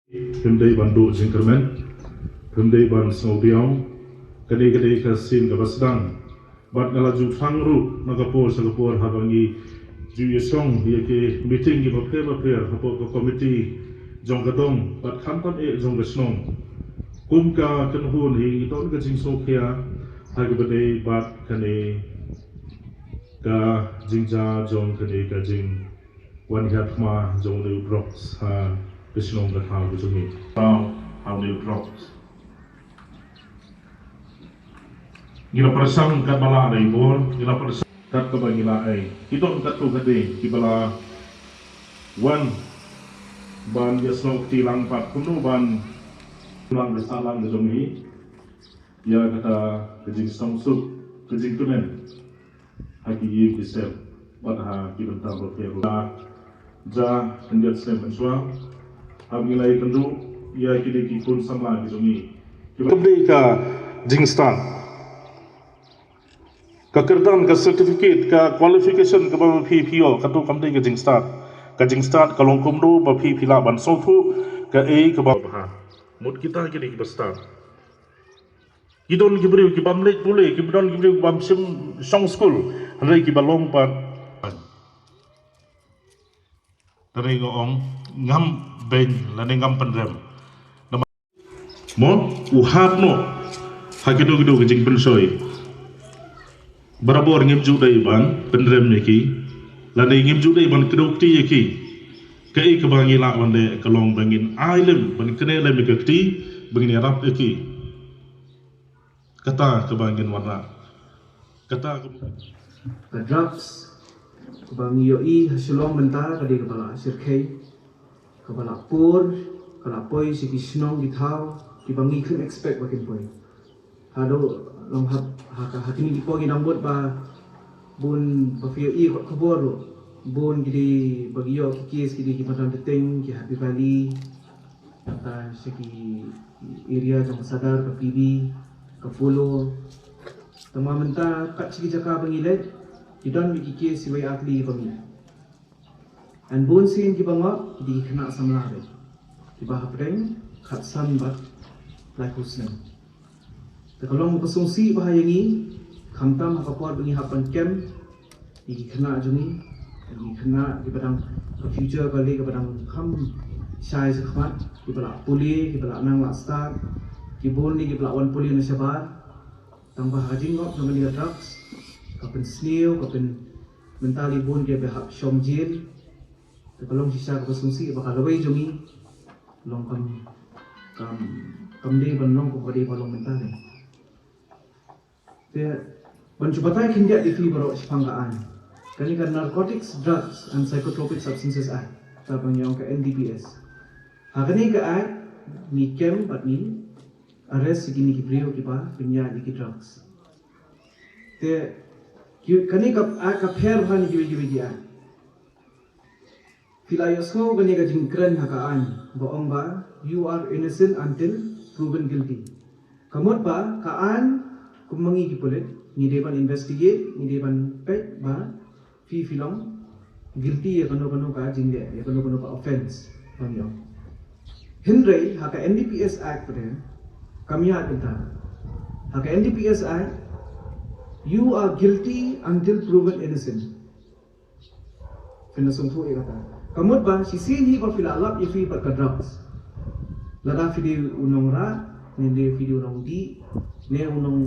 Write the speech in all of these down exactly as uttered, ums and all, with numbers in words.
Phim dei ban duh jingkyrmen, phim dei ban sngewdiaw. Kane ka dei ka sien kaba sdang. Bad nga la ju thang ruh na ka por sha ka por haba ngi ju ïa shong ïa ki meeting kiba pher ba pher hapoh ka komiti jong ka dong bad khamtam eh jong ka shnong. Kum ka kynhun hi ngi don ka jingsngewkhia ha kaba dei bad kane ka jingjia jong kane ka jing wan hiar thma jong u drugs ha ka shnong ka thaw ka jong ngi. Thaw ha u drugs. Ngi la pyrshang kat ba la dei bor, ngi la pyrshang kat kaba ngi la ai. Ki don kat tu kat dei, ki ba la wan ban ïa snoh ti lang pat kumno ban lang ka sa lang ka jong ngi. Ïa kata ka jingsngewsuk, ka jingkmen. Ha ki ïing ki sem bad ha ki bynta ba pher ruh. Ja khyndiat snem mynshuwa haba ngi la ïakynduh ïa kine ki khun samla ki jong ngi. Ki ba- Kaba dei ka jingstad, ka kyrdan, ka certificate, ka qualification kaba phi phi ïoh, kato kam dei ka jingstad. Ka jingstad ka long kumno ba phi phi lah ban sngewthuh kaei kaba bha. Mut kita ki dei kiba stad. Ki don ki briew ki bym leit pule, ki don ki briew ki bym shim shong skul, hynrei ki ba long pat. Hynrei nga ong ngam beiñ lane ngam pynrem. Namar mo u hap noh ha kito kito ki jingpynshoi. Barabor ngim ju dei ban pynrem ïa ki lane ngim ju dei ban kdew kti ïa ki. Kaei kaba ngi lah ban leh ka long ba ngin ai lem, ban kynnoh lem ïa ka kti ba ngin ïarap ïa ki. Kata kaba ngin wanrah. Kata kaba Ka drugs kaba ngi ïohi ha Shillong mynta ka dei kaba la shyrkhei, kaba la pur, ka la poi sha ki shnong ki thaw kiba ngi khlem expect ba kin poi. Haduh long ha, ha, ha kine ki por ngi dang bud ba bun ba phi ïohi kot khubor ruh. Bun ki dei ba ki ïoh ki case ki dei ki Madan Bteng, ki Happy Valley, kata sha ki area jong ka Sadar, ka P B, ka Polo. Tangba mynta kat sha ki jaka ba ngi leit ki don beit ki case siwei ar tylli ba ngi. Hynrei bun sien kiba ngop ki dei ki khynnah samla beit, kiba hapdeng khatsan bad laiphew snem. Te ka long ka sngewsih bha ïa ngi, khamtam ha ka por ba ngi hap ban kem ïa ki khynnah jong ngi, ïa ki khynnah kiba dang, ka future ka leh kaba dang kham shai shakhmat, kiba lah pule, kiba lah nang lah stad, ki bun ne kiba lah wan pule na shabar. Tangba ha ka jingngop jong kane ka drugs ka pynsniew, ka pyn, mynta lei bun kiba hap shong jail. Te ka long shisha kaba sngewsih ba ka lawei jong ngi long kam, kam, kam dei ban long kumba dei ba long mynta ne. Te ban shu batai khyndiat ïa phi baroh shaphang ka aiñ, kane ka Narcotics, Drugs and Psychotropic Substances Act, kaba ngi ong ka N D P S. Ha kane ka act ngi kem bad ngi arrest ïa kine ki briew kiba pynïaid ïa ki drugs. Te ki, kane ka act ka pher bha na kiwei kiwei ki act. Phi la ïohsngew kane ka jingkren ha ka aiñ ba ong ba you are innocent until proven guilty. Ka mut ba ka aiñ, kum ma ngi ki pulit, ngi dei ban investigate, ngi dei ban peit ba phi phi long guilty ïa kano kano ka jingleh, ïa kano kano ka offence ba ngi ong. Hynrei ha ka N D P S Act pat kam ïaid kumta. Ha ka N D P S Act, you are guilty until proven innocent. Phin da sngewthuh ïa kata. Ka mut ba shisien hi ba phi la lap ïa phi bad ka drugs, lada phi dei u nongrah, ne dei phi dei u nongdih, ne u nong,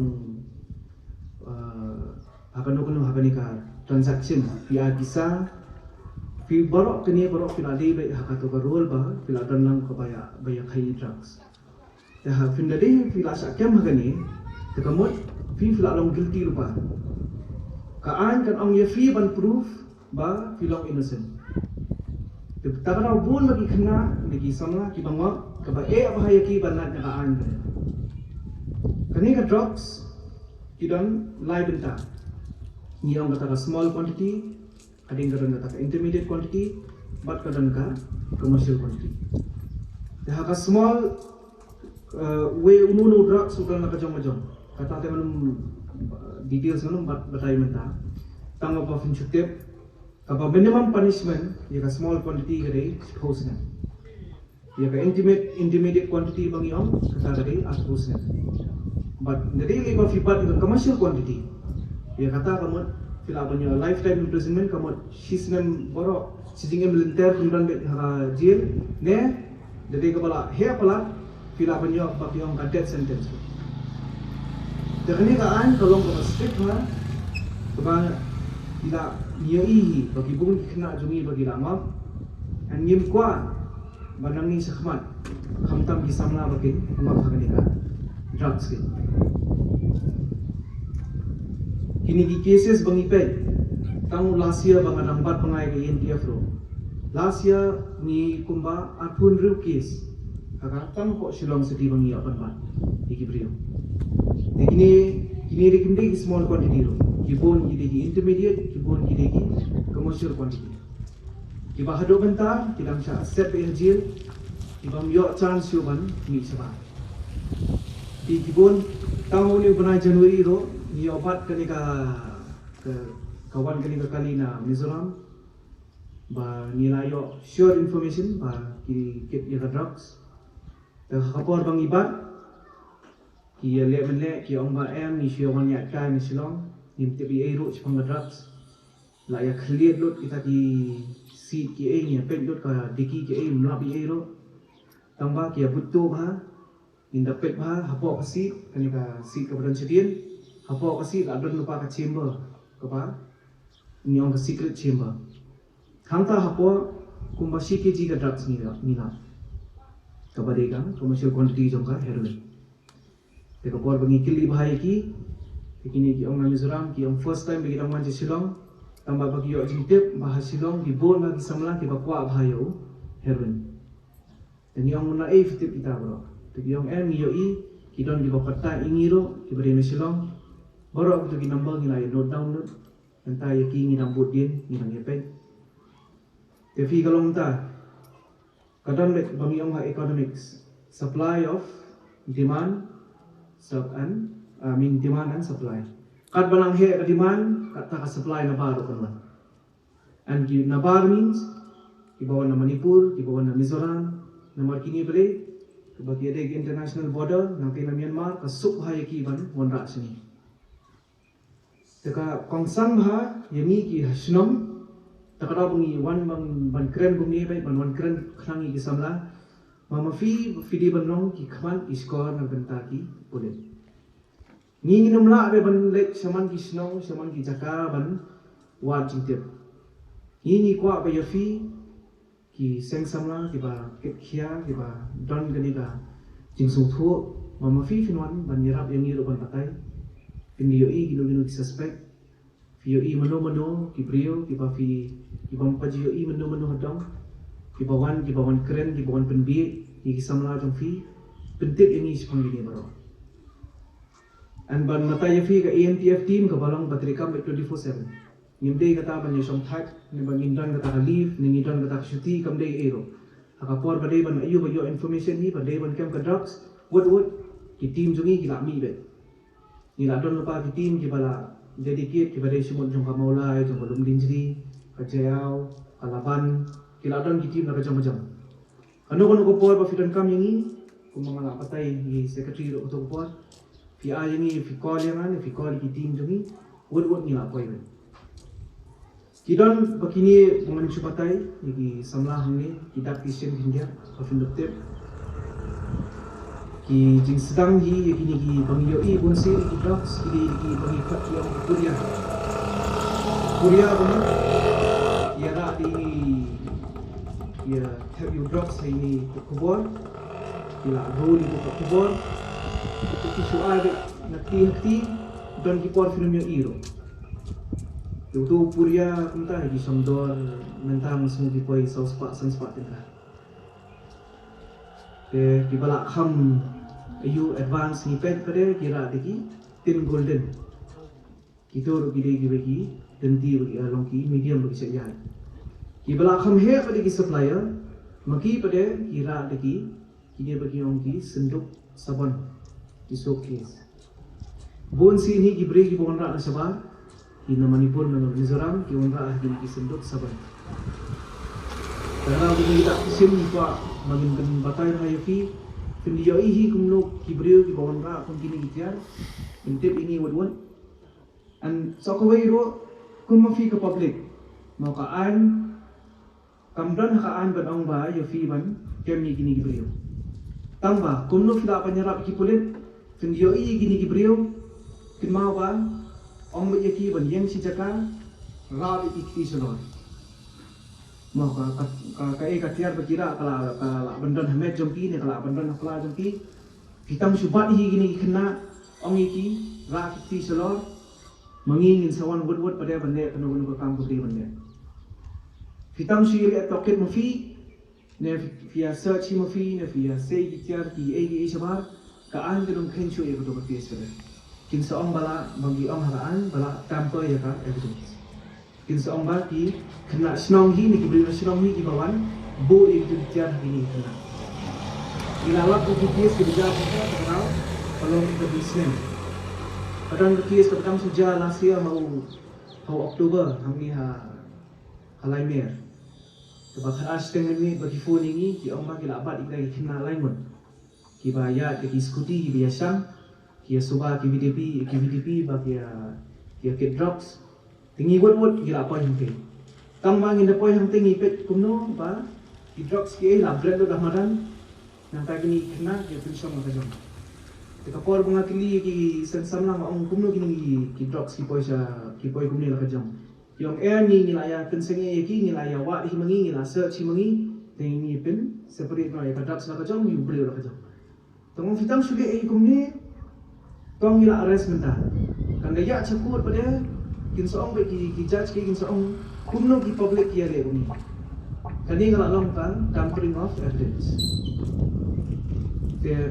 uh, ha kano kano ha kane ka transaction, phi ai pisa, phi baroh kane baroh phi la dei beit ha kato ka role ba phi la don lang kaba ïa, ba ïa khaïi drugs. Te ha phin da dei phi la shah kem ha kane, te ka mut phi phi la long guilty lypa. Ka aiñ kan ong ïa phi ban prove ba phi long innocent. Te ta ka daw bun ba ki khynnah ne ki samla kiba ngop, kaba eh bha ïa ki ban lait na ka aiñ kane. Kane ka drugs ki don lai bynta. Ngi ong kata ka small quantity, hadien ka don kata ka intermediate quantity, bad ka don ka commercial quantity. Te ha ka small, uh, wei uno uno drugs u don la ka jong ka jong. Kata te ngan ym, uh, details ngan ym bat batai mynta. Tang ba phin shu tip, kaba minimum punishment ïa ka small quantity ka dei shiphew snem. Ïa ka intimate, intermediate quantity ba ngi ong, kata ka dei arphew snem. But na dei lei ba phi bat ïa ka commercial quantity, ïa kata ka mut phi lah ban ïoh lifetime imprisonment, ka mut shi snem baroh, shi jingim lynter phin don beit ha ka jail, ne da dei kaba la heh palat, phi lah ban ïoh ba ki ong ka death sentence. Te kane ka aiñ ka long kaba strict, ha kaba ngi la ïohi hi ba ki bun ki khynnah jong ngi ba ki la map. And ngim kwah ba nangne shakhmat khamtam ki samla ba kin map ha kane ka drugs. Kine ki cases ba ngi peit, tang last year ba nga dang bat bnai ka E N P F ruh, last year ngi kumba arphew hynriew case ha ka tang ko Shillong City ba ngi ïoh ban bat ïa ki briew. Te kine, kine dei kim dei ki small quantity ruh, ki bun ki dei ki intermediate, ki bun ki dei ki commercial quantity. Kiba haduh mynta ki dang shah set beit ha jail, kibym ïoh chance shuh ban mih shabar. Te ki bun, tang une u bnai January ruh ngi ïoh bat kane ka, ka, ka wan kane ka kali na Mizoram, ba ngi la ïoh sure information ba ki kit ïa ka drugs. Te ha ka por ba ngi bat, ki ïaleh mynleh, ki ong ba em, ngi shu ïa wan ïaid kai na Shillong, ngim tip ei ei ruh shaphang ka drugs. La ïa khlieh lut kita ki seat kiei, ngi ïa peit lut ka diki kiei, ym lap ei ei ruh. Tang ba ki ïa buh tuh bha, ngin da peit bha hapoh ka seat, kane ka seat kaba don shadien, hapoh ka seat la don lypa ka chamber, kaba ngi ong ka secret chamber. Hangta hapoh kumba shi kg ka drugs ngi la, ngi la, kaba dei ka commercial quantity jong ka heroin. Te ka por ba ngi kylli bha ïa ki, te kine ki ong na Mizoram, ki ong first time ba ki dang wan sha Shillong, tang ba, ba ki ïoh jingtip ba ha Shillong ki bun bha ki samla kiba kwah bha ïa u heroin. Te ngi ong, na ei phi tip kita baroh? Te ki ong em, ngi ïohi ki don kiba pynthikna ïa ngi ruh kiba dei na Shillong. Baroh kito ki number ngi la ïa note down lut. Mynta ïa ki ngi dang bud dien, ngi dang ïa peit. Te phi, ka long mynta, ka don beit ba ngi ong ha economics, supply of demand, sub and, I mean, demand and supply. Katba nang heh ka demand, kata ka supply nabar ruh kan wan. And ki nabar means kiba wan na Manipur, kiba wan na Mizoram, namar kine balei, kiba ki ïadei ki international border nangtei na Myanmar, ka suk bha ïa ki ban wanrah shane. Te ka kongsan bha ïa ngi ki ha shnong. Te ka daw ba ngi wan ban, ban kren kumne beit, ban wan kren khnang ïa ki samla, ma ma phi, phi dei ban long ki khmat ki shkor na bynta ki pulit. Ngi ngin ym lah beit ban leit shaman ki shnong, shaman ki jaka ban wad jingtip. Ngi ngi kwah ba ïa phi ki seng samla kiba kit khia, kiba don kane ka jingsngewthuh, ma ma phi phin wan ban ïarap ïa ngi ruh ban batai. Phin ïohi kino kino ki suspect, phi ïohi mano mano ki briew kiba phi, kibym pat ju ïohi mano mano ha dong, kiba wan, kiba wan kren, kiba wan pynbiej ïa ki samla jong phi, pyntip ïa ngi shaphang kine baroh. And ban batai ïa phi, ka E N P F team kaba long ba treikam beit twenty-four seven. Ngim dei kata ban ïa shong thait, ne ba ngin don kata ka leave, ne ngin don kata ka shuti, kam dei ei ruh. Ha ka por ba dei ban ïoh, ba ïoh information hi ba dei ban kem ka drugs, wut wut ki team jong ngi ki la mih beit. Ngi la don lypa ki team kiba la dedicate, kiba dei shimut jong ka Mawlai, jong ka Lumdiengjri, ka Jaïaw, ka Laban, ki la don ki team la ka jong ka jong. Kano kano ka por ba phi donkam ïa ngi, kumba nga la batai ïa i secretary ruh kato ka por, phi ai ïa ngi, phi call ïa nga ne phi call ïa ki team jong ngi, wut wut ngi la poi beit. Ki don ba kine ba ngan shu batai ïa ki samla hangne, ki dak ki shin ki ngiat ba phin da tip. Ki jingsdang hi ïa kine ki ba ngi ïohi bun sien, ki drugs, ki dei ki ba ngi khot ki ong Korea. Korea ba ngi ïa la dei ïa thep ïa u drugs ha ine i kot khubor. Ki la roi ïa u kot khubor. Ki shu ai beit na kti ha kti, don ki por phin ym ïohi ruh. Te uto u Korea kumta hi ki shong dor, mynta nga sngew ki poi saw spah san spah tyngka. Te kiba la kham aiu advance ngi peit pat de ki rah da ki tin golden. Kito ruh ki dei kiba ki denti ba ki, ah, long ki medium ba ki shah ïaid. Kiba la kham heh pat de ki supplier, ma ki pat de ki rah da ki, kine ba ki ong ki synduk sabon, ki soap case. Bun sien hi ki briew kiba wanrah na shabar, ki na Manipur, na Mizoram, ki wanrah ha kine ki synduk sabon. Te lada ngi dak ki sien ngi kwah Ba ngin pynbatai bha ïa phi, phin ïohi hi kumno ki briew kiba wanrah kum kine ki tiar, phin tip ïa ngi wut wut. And sa kawei ruh, kum ma phi ka public, ma ka aiñ, kam don ha ka aiñ ban ong ba ïa phi ban kem ïa kine ki briew. Tang ba kumno phi lah ban ïarap ki pulit, phin ïohi ïa kine ki briew, kynmaw ba ong beit ïa ki ban ïeng shi jaka, rah beit ïa ki kti shalor. Mo ka, ka, ka, ka, eh, ka tiar ba ki rah ka la, ka la ban don ha met jong ki ne ka la ban don ha pla jong ki. Phi tang shu bat hi kine ki khynnah, ong ïa ki, rah ki kti shalor. Ma ngi ngin sa wan wut wut pat de ban leh kano kano ka kam kaba dei ban leh. Phi tang shu ïaleh tohkit ma phi, ne phi ïa search hi ma phi, ne phi ïa sei ki tiar kiei kiei shabar, ka aiñ kan ym kheiñ shuh ïa kato ka case ka dei. Kin sa ong ba la, ba ngi ong ha ka aiñ, ba la tamper ïa ka evidence. Kin sa ong ba ki khynnah shnong hi ne ki briew na shnong hi kiba wan buh ïa ki tiar ha kine ki khynnah. Ngi la lap ïa ki case kiba jia mynta ka dei ka long ka jingsneng. Ka dang ka case kaba dang shu jia last year ha u, ha u October hangne ha, ha Laimer. Kaba khatar shiteng mynmiet ba ki phone ïa ngi ki ong ba ki la bat ïa ki khynnah laingut. Kiba ïaid da ki scooty kiba ïashang, ki ïasuba ki V D P, ki V D P ba ki ïa, ki ïakit drugs. Te ngi wut wut ngi la poi hangtei. Tang ba ngin da poi hangtei ngi peit kumno ba ki drugs kiei la bret lut da madan. Nangta kine ki khynnah ki ïa pynshong la ka jong. Te ka por ba nga kylli ki seng samla nga ong kumno kine ki, ki drugs ki poi sha, ki poi kumne la ka jong. Ki ong eh ngi, ngi la ïa pynsangeh ïa ki, ngi la ïa wad hi ma ngi, ngi la search hi ma ngi. Te ngi pyn separate noh ïa ka drugs la ka jong, ïa u briew la ka jong. Te nga ong phi tang shu leh ïa kumne, to ngi la arrest mynta. Kan da ïaid sha court pat de, kin sa ong beit ki, ki judge ki, kin sa ong kumno ki public ki ïaleh kumne. Kane ka la long ka tampering of evidence. Te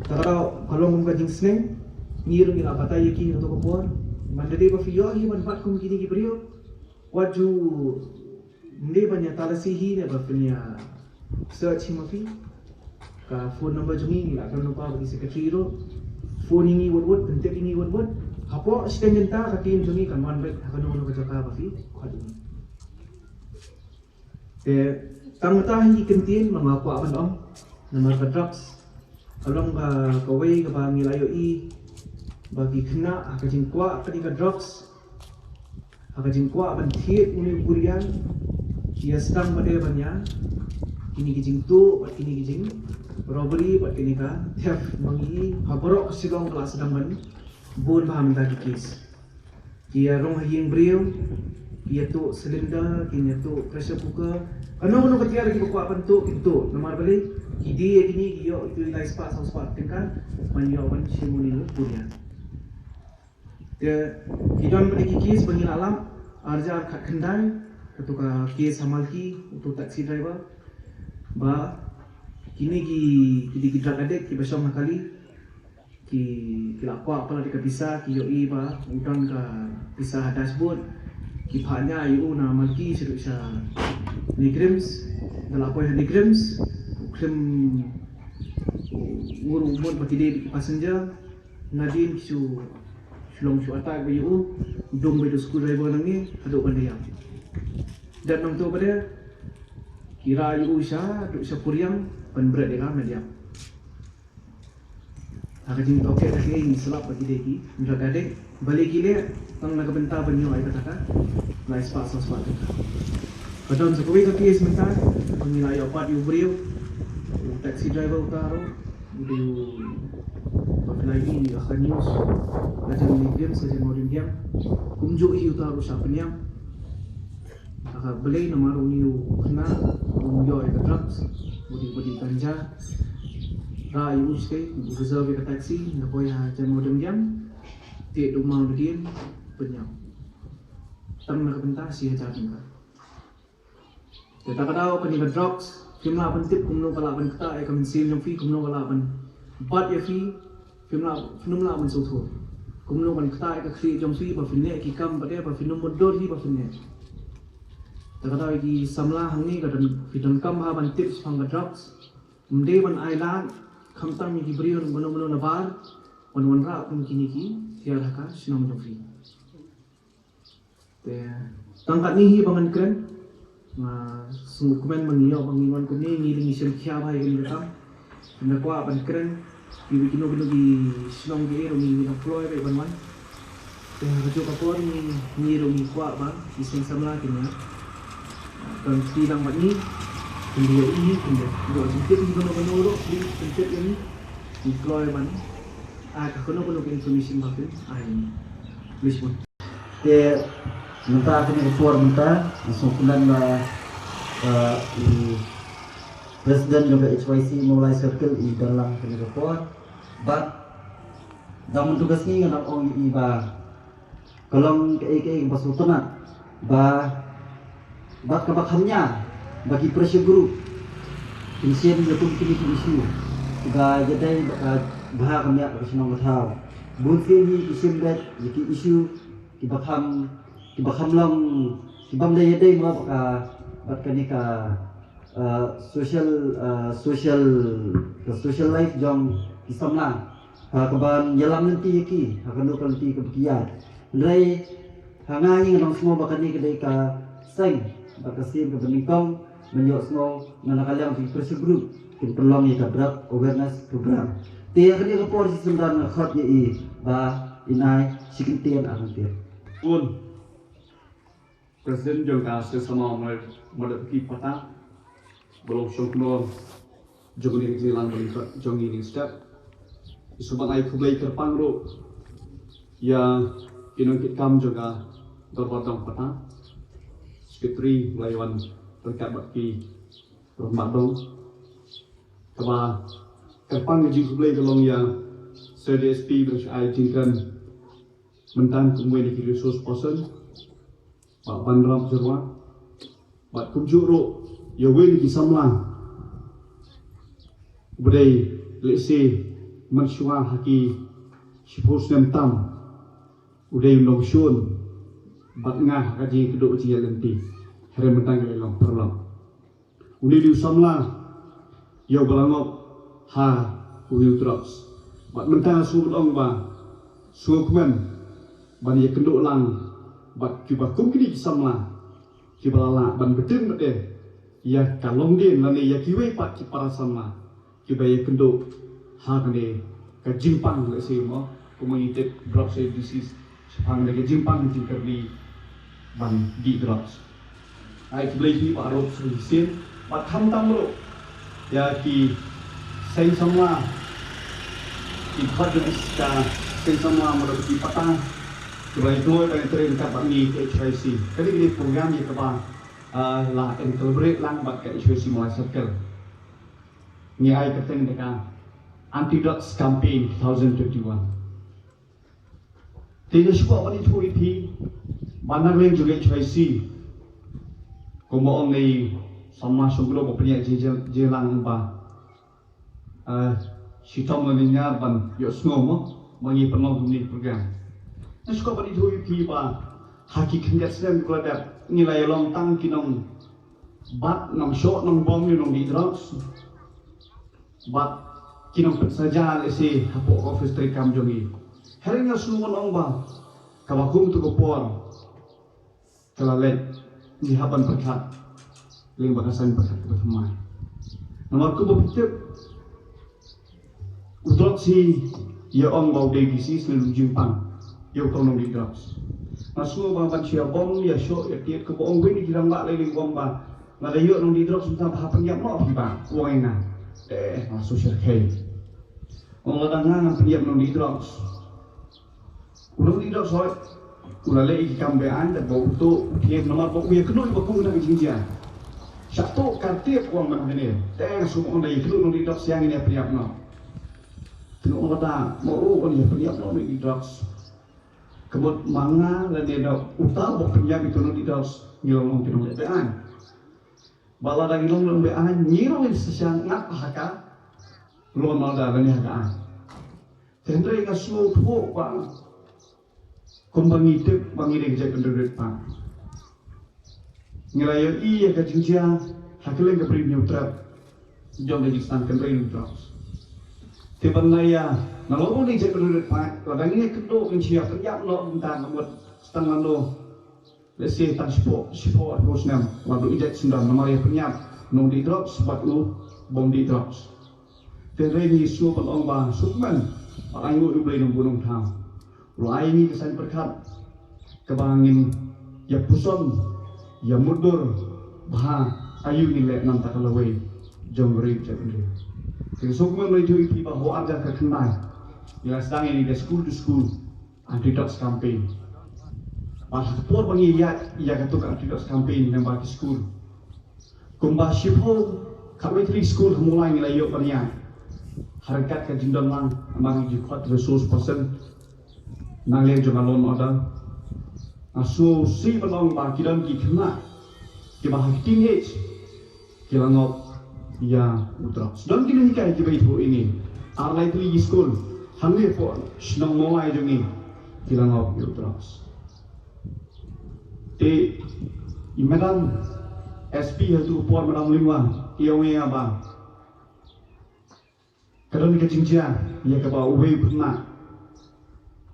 kata ka long kum ka jingsneng, ngi ruh ngi la batai ïa ki ha kato ka por. Mynta dei ba phi ïoh hi ban bat kum kine ki briew, wat ju, ym dei ban ïa talasi hi ne ba phin ïa search hi ma phi. Ka phone number jong ngi ngi la kren lypa bad ki secretary ruh. Phone ïa ngi wut wut, pyntip ïa ngi wut wut. Hapoh shiteng kynta ka team jong ngi kan wan beit ha kano kano ka jaka ba phi khot ïa ngi. Te tang mynta hi ki kyntien ba nga kwah ban ong namar ka drugs ka long ka, kawei kaba ngi la ïohi ba ki khynnah ha ka jingkwah kane ka drugs, ha ka jingkwah ban thied une u kurian, ki ïa sdang pat de ban ïa kine ki jingtuh bad kine ki jing robbery bad kine ka theft ma ngi ha baroh ka Shillong ka la sdang ban bun bha mynta ki case. Ki ïa rung ha ïing briew, ki ïa tuh cylinder, ki ïa tuh pressure cooker. Kano kano ka tiar kiba kwah ban tuh, ki tuh. Namar balei, ki die ïa kine, ki ïoh, ki tuh lai spah, saw spah tyngka, ban ïoh ban shim une u kurian. Te, ki don pat de ki case ba ngi la lap, ar hajar khatkhyndai, kato ka case ha Malki, uto u taxi driver. Ba, kine ki, ki dei ki drug addict, kiba shong ha kali. Ki, ki la kwah palat ïa ka pisa, ki ïohi ba u don ka pisa ha dashboard. Ki phah ñiah ïa u na Malki shaduh sha NEIGRIHMS. Da la poi ha NEIGRIHMS, u khlem, u, u ruh u mut ba ki dei ki passenger. Nadien ki shu, shu long shu attack beit ïa u. Dum beit u screwdriver nangne haduh ban da ïap. Dep nangto pat de ki rah ïa u shaduh sha Puriang ban bret ïa ka met ïap. Ha ka jingtohkit ha kiei ngi slap ba ki dei ki drug addict. Balei ki leh? Tang na ka bynta ban ïoh ïa kata ka lai spah saw spah tyngka. Ka don sa kawei ka case mynta ba ngi la ïoh bat ïa u briew, u taxi driver uta ruh, u dei u ba pynlait ïa ka news. Ka jong NEIGRIHMS, ka jong Mawdiangdiang. Kumjuh hi uta ruh shah pynïap. Aka balei namar une u khynnah u ïoh ïa ka drugs, u dei, u dei ganja. Rah ïa u shatei, u reserve ïa ka taxi, na poi ha jan Mawdiangdiang. Te u maw nadien, pynïap. Tang na ka bynta shi hajar tyngka. Te ta ka daw kane ka drugs, phim lah ban tip kumno ka lah ban ktah ïa ka mynsiem jong phi, kumno ka lah ban bat ïa phi, phim lah, phin ym lah ban sngewthuh. Kumno ban ktah ïa ka khlieh jong phi, ba phin leh ki kam pat de, ba phin ym mutdur hi ba phin leh. Ta ka daw ïa ki samla hangne ka don, phi donkam bha ban tip shaphang ka drugs. Ym dei ban ailad, khamtam ïa ki briew mano mano na bar, ban wanrah kum kine ki tiar ha ka shnong jong phi. Te tang katne hi ba ngan kren. Nga sngewkmen ba ngi ïoh ba ngi wan kumne, ngi dang ngi sngewkhia bha ïa kane ka kam. Ngi kwah ban kren ïa kino kino ki shnong ki ïoh ngi ngi dang kloi ba ban wan. Te ha kajuh ka por ngi ngi ïoh ngi kwah ba ki seng samla kin ïa kan ti lang bad ngi. Kin ïoh i kin ïoh ïoh jingtip ngi kano kano ruh ki kin tip ïa ngi. Ngi kloi ban ai ka kano kano ka information ba kin ai ngi. Please, Te mynta kane ka por mynta nga sngewkmen ba, eh, i president jong ka H Y C Mawlai Circle i don lang kane ka por. Bad dang mynta ka sngi nga dang ong ïa i ba ka long kaei kaei kaba sngewtynnat ba bad kaba kham ïa ba ki pressure group kin shem ïa kum kine ki issue kiba ïadei bad ka bha ka miat bad ka shnong ka thaw. Bun sien hi ki shem bad ïa ki issue kiba kham kiba kham long kibym dei ïadei mo bad ka bad kane ka, uh, social, uh, social ka social life jong ki samla. Ha kaban ïalam lynti ïa ki ha kano ka lynti kaba ki ïaid. Hynrei ha nga hi nga dang sngew ba kane ka dei ka seng bad ka sien kaba nyngkong ban ïohsngew na ka liang jong ki pressure group kin pynlong ïa ka drug awareness program. Te ha kane ka por shi syndon nga khot ïa i ba in ai shi kyntien ar kyntien. Un President jong ka Seng Samla Mawlai Mawlai Pata ba long shong khnor jong ngi, jingïalang ba lyngkot jong ngi ïa kane ka step. Ngi sngewbha ban ai khublei kyrpang ruh ïa ki nongkitkam jong ka Dorbar Dong Pata, Secretary ba la ïa wan ryngkat bad ki rangbah dong. Kaba kyrpang ka jingkhublei ka long ïa Sir D S P ba la shah ai jingkren mynta kum uwei na ki resource person, Bah Banrap Jyrwa, bad kumjuh ruh ïa uwei na ki samla uba dei lehse mynshuwa ha ki shiphew snem tam u dei u nongshun bad nga ha ka jingkynduh jingïaid lynti. Hynrei mynta ka long paralok. Une u dei u samla ïa uba la ngop ha une u drugs. Bad mynta nga sngewbha ban ong ba sngewkmen ban ïakynduh lang bad kiba kum kine ki samla kiba la lah ban bteng bad ïa ka longdien lane ïa kiwei pat ki para samla kiba ïakynduh ha kane ka jingpang lehse mo, kumba ngi tip drugs disease shaphang kane ka jingpang jingkyrdi ban dih drugs. Ai khublei ïa phi baroh shisien bad khamtam ruh ïa ki seng samla, ki khot jong ka Seng Samla Mawlai Pata kiba la ïathuh ban trei ryngkat bad ngi ka H Y C. Kane ka dei program ïa kaba, ah, la in collaborate lang bad ka H Y C Mawlai Circle. Ngi ai kyrteng da ka Anti Drugs Campaign two thousand twenty-one. Te nga shu kwah ban ïathuh ïa phi ba na ka liang jong ka H Y C, kumba ong i samla shongkulo ba pynïaid jingïalang ba, eh, shitom lane ñiar ban ïohsngew mo ba ngi pynlong kumne program. Nga shu kwah ban ïathuh ïa phi ba ha ki khyndiat snem kiba la dep ngi la ïalong tang ki nongbat, nongshoh, nongbom, nongdih drugs bad ki nongpynsaja lehse hapoh office treikam jong ngi. Hynrei nga sngewbha ban ong ba kaba kum tu ka por ka la leit, ngi hap ban pyrkhat lyngba ka saiñ pyrkhat kaba thymmai. Namar kumba phi tip, u drugs hi ïa ong ba u dei disease ne u jingpang ïa uto u nongdih drugs. Nga sngewbha ban shu ïa bom ïa shoh ïa tied kumba ong uwei na ki rangbah lei lei, bom ba lada ïoh nongdih drugs mynta ba hap pynïap noh phi ba, u ong ïa nga. Eh, nga shu shyrkhei. Ong lada nga ngan pynïap nongdih drugs, u nongdih drugs hooid u la leh ïa ki kam beaiñ, da ba u tuh u thied namar ba u ïakynduh ba kum kane ka jingjia. Shah tuh ka tied, u ong ban hangne. Te nga shu ong da ïakynduh nongdih drugs ïa ngin ïa pynïap noh. Te nga ong lada ma u un ïa pynïap noh nongdih drugs, ka mut ma nga lane da uta uba pynïap ïa uto u nongdih drugs ngi long ki nongleh beaiñ. Ba lada ngi long nongleh beaiñ ngi ruh ngin sa shah ngat ha ka lum lada lane ha ka aiñ. Te hynrei nga sngewthuh ba kumba ngi tip ba ngi dei ka jaitbynriew rit paid, ngi la ïohi ïa ka jingjia ha kylleng ka Bri Hynñiewtrep jong ka jingstad kynrei drugs. Te ban la ïa, na long ba ngi dei ka jaitbynriew rit paid, lada ngi ïakynduh ngin shu ïa pynïap noh mynta ka mut stang lano Let's say tang shiphew, shiphew arphew snem la duh ïa jait syndon namar ïa pynïap nongdih drugs bad u bym dih drugs. Te hynrei ngi sngewbha ban ong ba sngewkmen ba ainguh ïa U Blei Nongbuh Nongthaw. U la ai ngi ka saiñ pyrkhat kaba ngin ïa puson ïa mutdur bha aïu ngin leh na ka bynta ka lawei jong ka ri jong ka ri. Te sngewkmen ïa phi ba ha u ar hajar khyndai ngi la sdang ïa ka school to school anti drugs campaign. Bad ha ka por ba ngi ïaid ïa katu ka anti drugs campaign lyngba ki school, kumba shiphew khatwei tylli ki school ha Mawlai ngi la ïoh ban ïaid. Ha ryngkat ka jingdon lang namar ngi ju khot resource person na liang jong ka law and order. Nga sngewsih ban ong ba ki don ki khynnah kiba ha ka teenage ki la ngop ïa u drugs. Don ki nonghikai kiba ïathuh ïa ngi, ar lai tylli ki skul hangne hapoh shnong Mawlai jong ngi ki la ngop ïa u drugs. Te i Madam S P ha katu ka por, Madam Lyngwa, i ong ïa nga ba ka don ka jingjia ïa kaba uwei u khynnah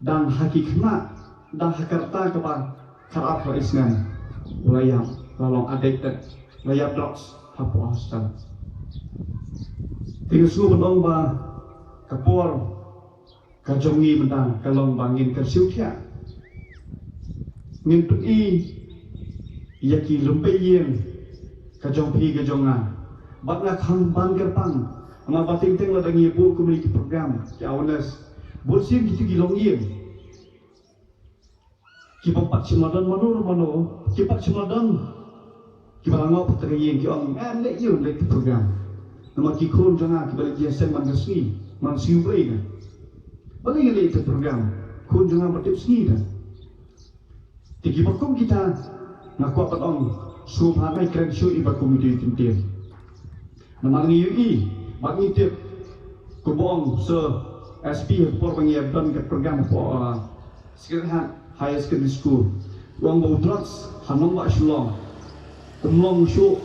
dang ha ki khynnah, dang ha ka rta kaba khatar khatlai snem u la ïap, la long addicted, la ïap drugs hapoh hostel. Te nga sngewbha ban ong ba ka por ka jong ngi mynta ka long ba ngin kyrsiew thiah, ngin pyni ïa ki rympei ïing ka jong phi ka jong nga. Bad nga khang ban kyrpang, namar ba teng teng lada ngi buh kumne ki program ki awareness, bun sien kitu ki longïing kiba pat shym la don mano mano, ki pat shym la don kiba la ngop ha kata ka ïing, ki ong, "Em, leh ïa u, leh ïa ka program." Namar ki khun jong nga kiba leit ïaseng man ka sngi, man sngi U Blei ka, balei ngi leh ïa ka program? Khun jong nga ba tip sngi ka. Te kiba kum kita nga kwah ban ong, sngewbha ngai kren shuh ïa ba kum ïa ki ktien. Namar ngi ïohi bad ngi tip, kumba ong Sir S P ha ka por ba ngi ïa don ka program hapoh, uh, Sacred Heart Higher Secondary School, u ong ba u drugs ha nongbah Shillong um long shuh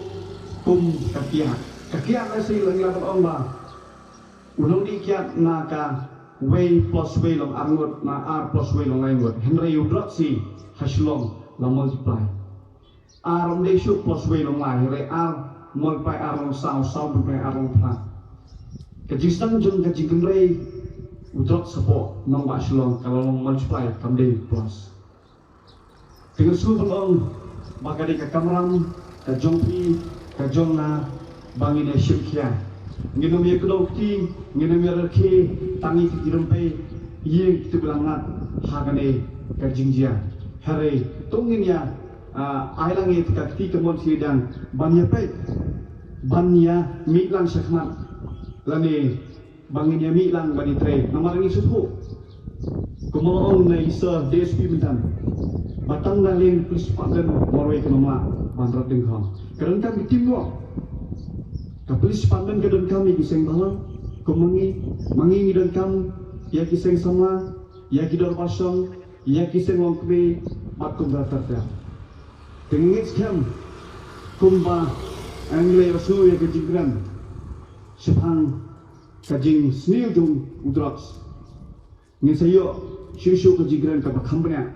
kum ka kiad. Ka kiad la, sa ngi lah ban ong ba u nongdih kiad na kawei plus wei long ar ngut, na ar plus wei long lai ngut. Hynrei u drugs hi ha Shillong la multiply. Ar ym dei shuh plus wei long lai, hynrei ar multiply ar long saw, saw multiply ar long phra. Ka jingsdang jong ka jingkynrei u drugs hapoh nongbah Shillong ka la long multiply, kam dei plus. Te nga sngewbha ban ong ba ka dei ka kamram ka jong phi, ka jong nga, ba ngin ïa shim khia. Ngin ym ïa kdew kti, ngin ym ïa rkhie tang ïa ki rympei ïing kitu ba la ngat ha kane ka jingjia. Hynrei to ngin ïa, ah, ai lang ïa ka kti kamon shiliang ban ïa peit, ban ïa mih lang shakhmat lane ba ngin ïa mih lang ban ïa trei. Namar ngi sngewthuh, kumba la ong na i Sir D S P mynta, ba tang na liang Police Department marwei kan ym lah ban rat dyngkhong. Ka donkam ka teamwork. Ka Police Department ka donkam ïa ki seng bhalang kum ma ngi, ma ngi ngi donkam ïa ki seng samla, ïa ki dorbar shong, ïa ki seng longkmie bad kumta ter ter. Te ngi ngeit skhem kumba ngi la ïohsngew ïa ka jingkren shaphang ka jingsniew jong u drugs, ngin sa ïoh shuh shuh ka jingkren kaba kham bniah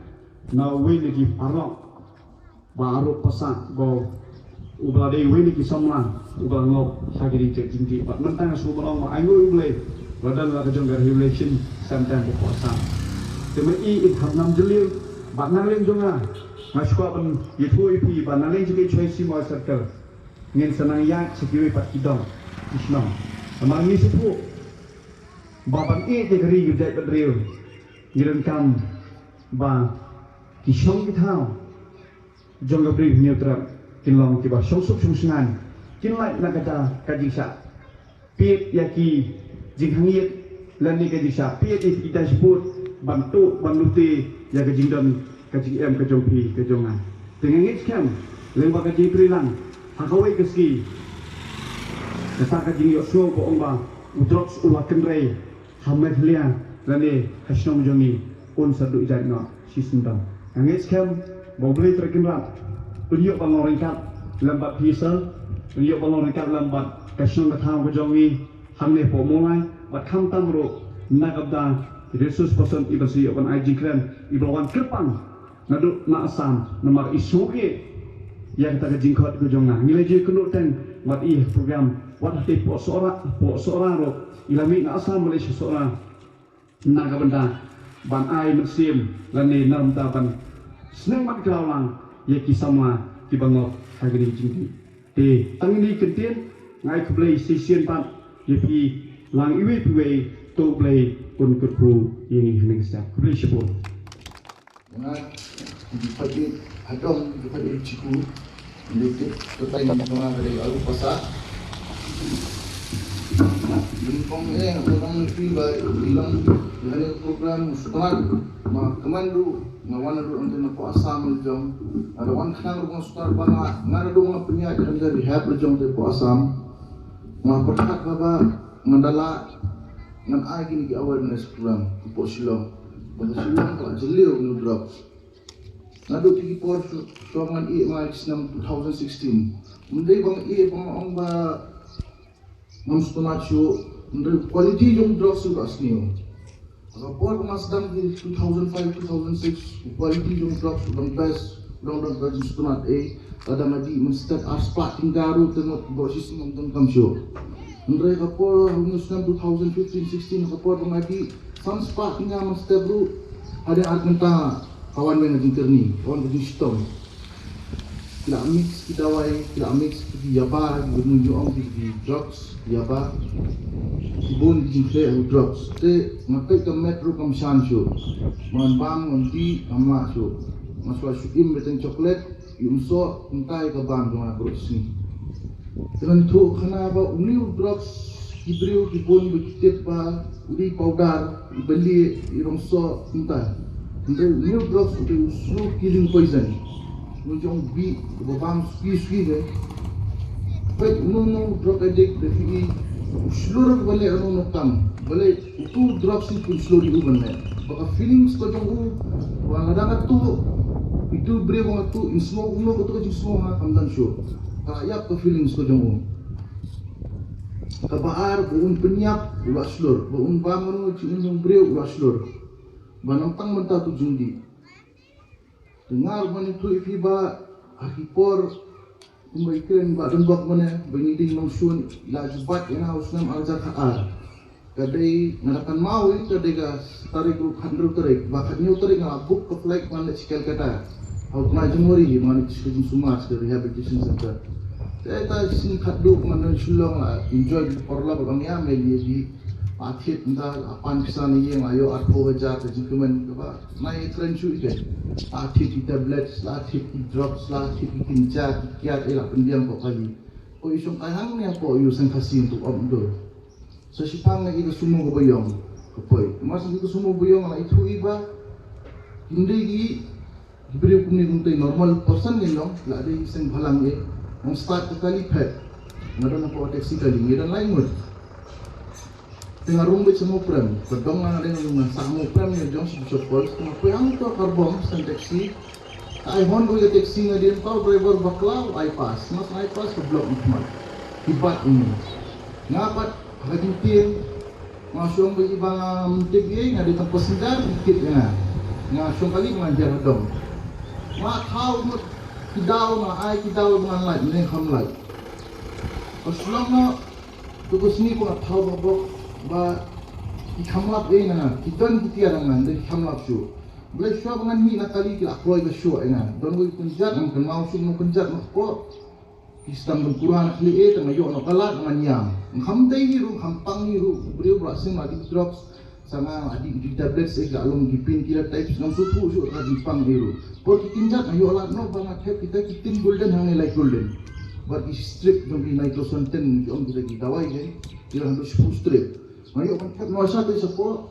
na uwei na ki paralok ba aruh pasa, ba uba la dei uwei na ki samla uba la ngop ha kine ki jingdih. Bad mynta nga sngewbha ban ong ba ainguh ïa U Blei, la don la ka jong ka rehabilitation center ba pasa. Te ma i, i hap nam jylliew bad na liang jong nga, nga shu kwah ban ïathuh ïa phi ba na liang jong ka H Y C Mawlai Circle ngin sa nang ïaid sha kiwei pat ki dong ki shnong. Namar ngi sngewthuh ba ban ïeit ïa ka ri ka jaitbynriew ngi donkam ba ki shnong ki thaw jong ka Ri Hynñiewtrep kin long kiba shongsuk shongshngaiñ, kin lait na kata ka jingshah piet ïa ki jinghangïit lane ka jingshah piet ïa ki dashboard ban tuh ban lute ïa ka jingdon ka jingem ka jong phi ka jong nga. Te nga ngeit skhem lyngba ka jingtrei lang ha kawei ka sngi, kata ka jingïohsngew ba ong ba u drugs u la kynrei ha Meghalaya lane ha shnong jong ngi un sa duh jait noh shisyndon. Nga ngeit skhem ba U Blei Trai Kynrad un ïoh ban long ryngkat lem bad phi sir, un ïoh ban long ryngkat lem bad ka shnong ka thaw ka jong ngi hangne hapoh Mawlai, bad khamtam ruh na ka bynta resource person iba sa ïoh ban ai jingkren, iba la wan kyrpang Naduh na Assam, namar i shu ïa kata ka jingkhot ka jong nga. Ngi la ju kynduh teng wat i program, wat hati po sora, po sora ro. I la mih na Assam Malaysia sora. Na ka bynta ban ai mynsiem lane na ka bynta ban sneng ban khlaw lang ïa ki samla ki bangok ha kane ka jingdih. Te tang kine ki kyntien, nga ai khublei shisien pat ïa phi lang iwei pa iwei, to U Blei un kyrkhu ïa ngi ha kane ka step. Khublei shibun. Nga di pait hadong di pait chiku. Di tip tetai ni kama dari alu pasa. Lingkong eh orang ni ba ilang dari program sekolah ma kemandu ngawan adu ante na ko Assam jong. Ada wan khnang ruang sekolah ba nga ngan adu nga pynïaid ante rehab jong te ko Assam. Nga pyrkhat ba ba ngan dala ngan ai kini ki awareness program ko Shillong. Ba Shillong ka jylliew ni drugs. Naduh ki por shu shu ngan ïeh ma ki snem two thousand sixteen. Ym dei ba nga ïeh ba nga ong ba ngam sngewtynnat shuh. Ym dei, quality jong drugs shu da sniew. Ka por ba nga sdang ki two thousand five, two thousand six, quality jong drugs u dang best, u dang dang best sngewtynnat eh. Lada nga dih mynstep ar spah tyngka ruh te ngut ba shisien ngam donkam shuh. Ym dei, ka por ha u snem two thousand fifteen sixteen, ka por ba nga dih san spah tyngka mynstep ruh, hadien ar kynta ka wan wei ka jingkyrni, ka wan ka jingshitom. Ki la mix ki dawai, ki la mix ki yaba, ki bun ïa ong ki drugs, yaba. Ki bun ki jingkhleh u drugs. Te nga peit ka met ruh kam shan shuh. Ngan bam ngan dih kam lah shuh. Nga shu shu im beit tang chocolate, ïa um soh, kumta ïa ka bam jong nga baroh shi sngi. Te ngan ïathuh khana ba une u drugs ki briew ki bun ba ki tip ba u dei powder, u bali, i rong soh, kumta. Hynrei une u drugs u dei u slow killing poison. U jong bih, uba bam suki suki ke. Peit uno uno u drug addict da phi i, u shlur ba leh uno uno kam. Ba leh utu u drugs i pyn shlur ïa u ban leh. Ba ka feelings ka jong u, ba lada nga tuh, itu briew ba nga tuh, in sngewbha uno kato ka jingsngewbha kam don shuh. Ka ïap ka feelings ka jong u. Kaba ar, ba un pynïap u la shlur, ba un bam uno jingim jong briew u la shlur. Ba nangtang mynta tu jingdih. Te nga ruh ban ïathuh ïa phi ba ha ki por kumba i kren ba don bok mane ba ngi dei nongshun la ju bat ïa nga ha u snem ar hajar khatar. Ka dei nga da kynmaw ïa ka dei ka tarik ruh khathynriew tarik ba khathynñiew tarik nga la book ka flight ban leit sha Calcutta. Ha u bnai January hi ban leit sha ka jingsumar sha ka rehabilitation center. Te ta shisien khatduh ngan don Shillong la enjoy bad paralok ba ïa me ïa di. La thied nda la pan pisa na ïing la ïoh arphew hajar ka jingkmen kaba. Nai kren shu ïa ka. La thied ki tablets, la thied ki drugs, la thied ki kynja ki kiad, eh, la pynbiang ko kali. Ko i shong kai hangne ko i u seng Khasi tu om do. Sa shiphang ïa ka sumo kaba ïong. Ka poi. Mas ïa ka sumo ba ïong la ithuh i ba. Hynrei ki briew kumne kumtei normal person ngi long, la dei seng bhalang ngi. Nang start ka kali phet. Nga don hapoh taxi kali, ngi don lai ngut. Te nga rung beit sha Mawprem, ka dong nga dei nga sah Mawprem ïa jong sha Bishop Falls, te nga poi hangto Karbom sha taxi. Ai hon ruh ïa taxi nga dei tau driver bakla, ai pass, mas ai pass ka block ni khmat. Ki bat ini. Nga pat ha ka jingtieng, nga shong ba i ba ngam tip ei, nga dei tang passenger, ki tip ïa nga. Nga shong kali ba ngan hiar ha dong. Nga thaw mut ki daw, nga ai ki daw ba ngan lait, ne kham lait. Ka shlong noh, tu ka sngi ko nga thaw ba bok, ba ki kham lap ei na nga, ki don ki tiar na nga, dei ki kham lap shuh. Blei shuwa ba ngan mih na kali ki la kloi ka shuh ei na nga. Don wei kynjat, ngan kynmaw shuh, ngan kynjat na kpoh. Ki sdang ban kura na khlieh eh, tang ïoh noh ka lad ngan ïam. Kham dei hi ruh, kham pang hi ruh, briew ba la sing la dih drugs, sa nga la dih, dih tablets eh, la long ki painkiller types, ngam sngewthuh shuh ka jingpang hi ruh. Por ki kynjat nga ïoh lad noh ba nga thep kita ki tin gulden hangne lai gulden. Bad ki strip jong ki nitrosantin, ki ong kita ki dawai ke, ki la hangto shiphew strip. Nga ïoh ban thep noh sha te shapoh,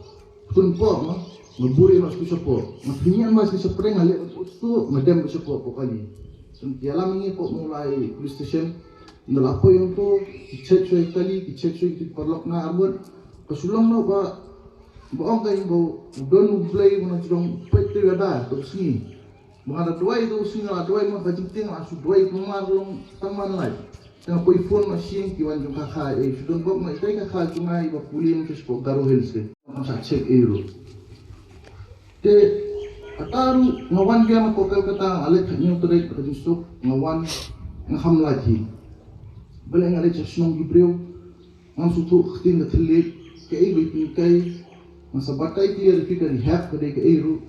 Pynpok ma, nga buri ma sku shapoh. Nga pynïan ma sku shapreng nga leh put stu, nga dem shapoh pok kali. Sum tialam ngi pok Mawlai police station. Nda la poi ong to, ki check shuwa kali, ki check shuwa ki paralok na armut. Ka shu long no ba, ba ong ka ing ba, u don u Blei ba na jrong peit te da, to sngi. Ba nga da duwai da u sien la duwai ma ka jingtieng la shu duwai pynmar long tang man lai. Tang poi phone ma sien ki wan jong ka kha e shu don bok ma itai ka kha jong nga iba pule ma ka spok Garo Hills ke. Kam sa check e ruh. Te Kata ruh nga wan biang na Kolkata, nga leit khatñiew tarik ka jingsuk, nga wan nga kham lait hi. Balei nga leit sha shnong ki briew, ngam sngewthuh ka ktien ka thylliej, kaei ba i pynhikai, nga sa batai clear ïa phi ka rehab ka dei kaei ruh.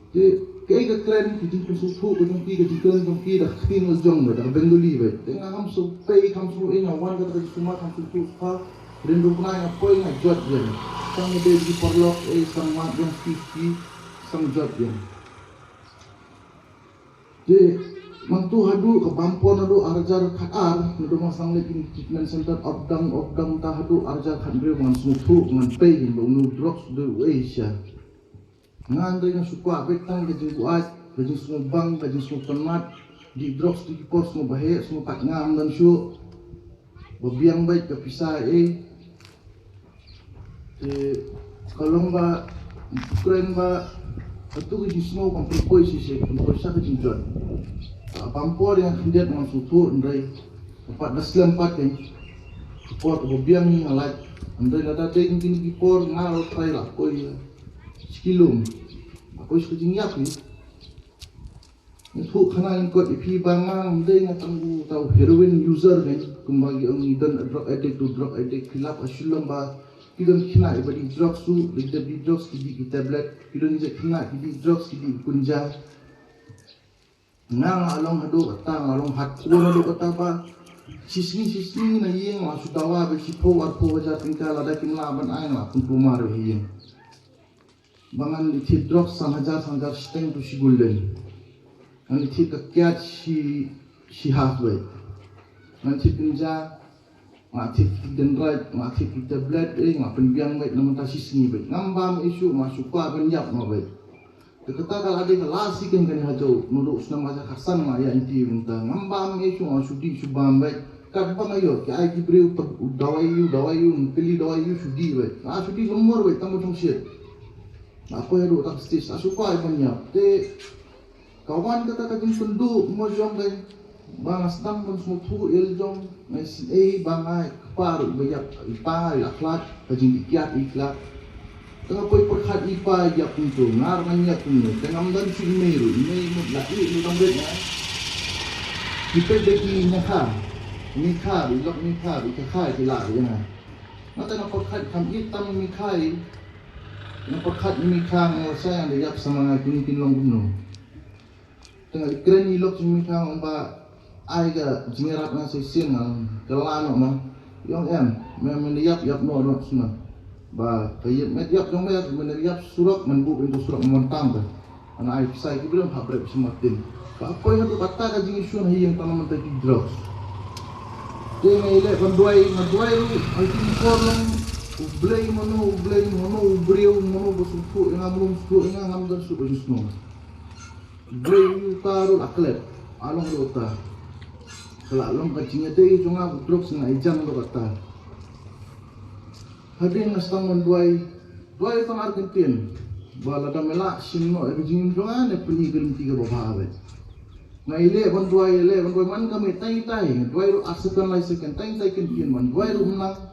Te kaei ka kren, ka jingpynsngewthuh ka jong ki, ka jingkren jong ki da ka ktien la jong beit, da ka Bengali beit. Te nga kham sngewthuh, kham sngewthuh, nga wan kata ka jingsuk, kham sngewthuh, ka rin ruh nga poi nga jot biang. Tang dei ki paralok, eh, tang mat biang ki, ki, tang jot biang. Te, nangtu haduh ka bam por naduh ar hajar khatar, naduh nga sdang leit treatment center, up down, up down, ta haduh ar hajar khathynriew ngan sngewthuh, ngan peit, ba unu drugs dei u Asia. Nga hynrei nga shu kwah beit tang ka jingbuaid, ka jingsngewbang, ka jingsngewtynnat, dih drugs dih ki por sngewbaheh, sngewbha ngam don shuh. Ba biang beit ka pisa eh. Te ka long ba kren ba katu ka jingsngew kam pynpoi shisha, pynpoi sha ka jingjot. Ka bam por ïa nga khyndiat ngam sngewthuh hynrei ka pat da slem pat ka por kaba biang hi nga lait. Hynrei lada dei kine ki por nga la try la poi ïa shi ki lum. Nga poi sha ka jingïap hi. Nga thuh khana ïa kot ïa phi ba nga ngam dei nga tang uta u heroin user, kan kumba ki ong, ngi don drug addict to drug addict, ki lap ha Shillong ba ki don khynnah ba dih drugs, su dei dih drugs, ki dih ki tablet, ki don khynnah ki dih drugs, ki dih kunja. Nga nga long haduh kata, nga long hardcore haduh kata ba shisngi shisngi na ïing nga shu dawa beit shiphew arphew hajar tyngka, lada kim lah ban ai nga pynkulmar ïa ïing. Ba ngan leit thied drugs san hajar, san hajar shiteng to shi gulden. Ngan leit thied ka kiad shi, shi half beit. Ngan thied kynja, nga thied ki dendrite, nga thied ki tablet, eh, nga pynbiang beit na mynta shisngi beit. Ngam bam issue, nga shu kwah ban ïap nga beit. Te kata ka la dei ka last second kane ha jong, naduh u snem ar hajar khatsan nga ïa interview mynta. Ngam bam issue, nga shu dih shu bam beit. Katba nga ïoh, ki ai ki briew, dawai ïa u, dawai ïa u, ngi pynlong dawai ïa u, shu dih beit. Nga shu dih lem mor beit, tang ba jong shit. Nga poi haduh kata ka stage, nga shu kwah ban ïap. Te ka wan kata ka jingpynduh mo jong ka, ba nga sdang ban sngewthuh ïa la jong, nga isynei ba nga kpa ruh ba ïap, i pa ïa khlad, ka jingdih kiad i khlad. Te nga poi pyrkhat i pa ïap kumto, nga ruh ngan ïap kumno, te ngam don shuh i mei ruh, i mei mut la ïeh lut dang rit nga. Ki peit da ki ñiakha, ñiakha, i lok ñiakha, i kha kha ki lah ïa nga. Nga te nga pyrkhat kam ïeit tam ñiakha i, nga pyrkhat ñiakha nga sa ïa da ïap sa ma nga kine kin long kumno. Te nga kren ïa i lok jong i, nga ong ba ai ka jingïarap nga sa shisien, nga kylla noh ma. I ong em, me men ïap, ïap noh noh shuh ma. Ba ka ïap, me ïap jong me, men ïap surok, men buh ïa ka surok, men tam ba. Nga ai pisa ïa ki briew, hap briew sha Martin. Ba poi haduh kata ka jingïaishun ha ïing tang namar ki drugs. Te nga ïaleh ban duwai, nga duwai ruh ha ki por long, U Blei mano, U Blei mano, u briew mano ba sngewthuh ïa nga, mano sngewthuh ïa nga, ngam don shuh ba sngewthuh. Blei u ta ruh la klet, a long ruh ta. Ka la long ka jingïadei jong nga bad drugs, nga ïa jan ruh kata. Hadien nga sdang ban duwai, duwai tang ar kyntien. Ba lada me lah shim noh ïa ka jingim jong nga ne pyni ka lynti kaba bha beit. Nga ïaleh ban duwai, ïaleh ban duwai man ka mei tai tai, nga duwai ruh ar second lai second, tai tai kyntien ban duwai ruh mynta.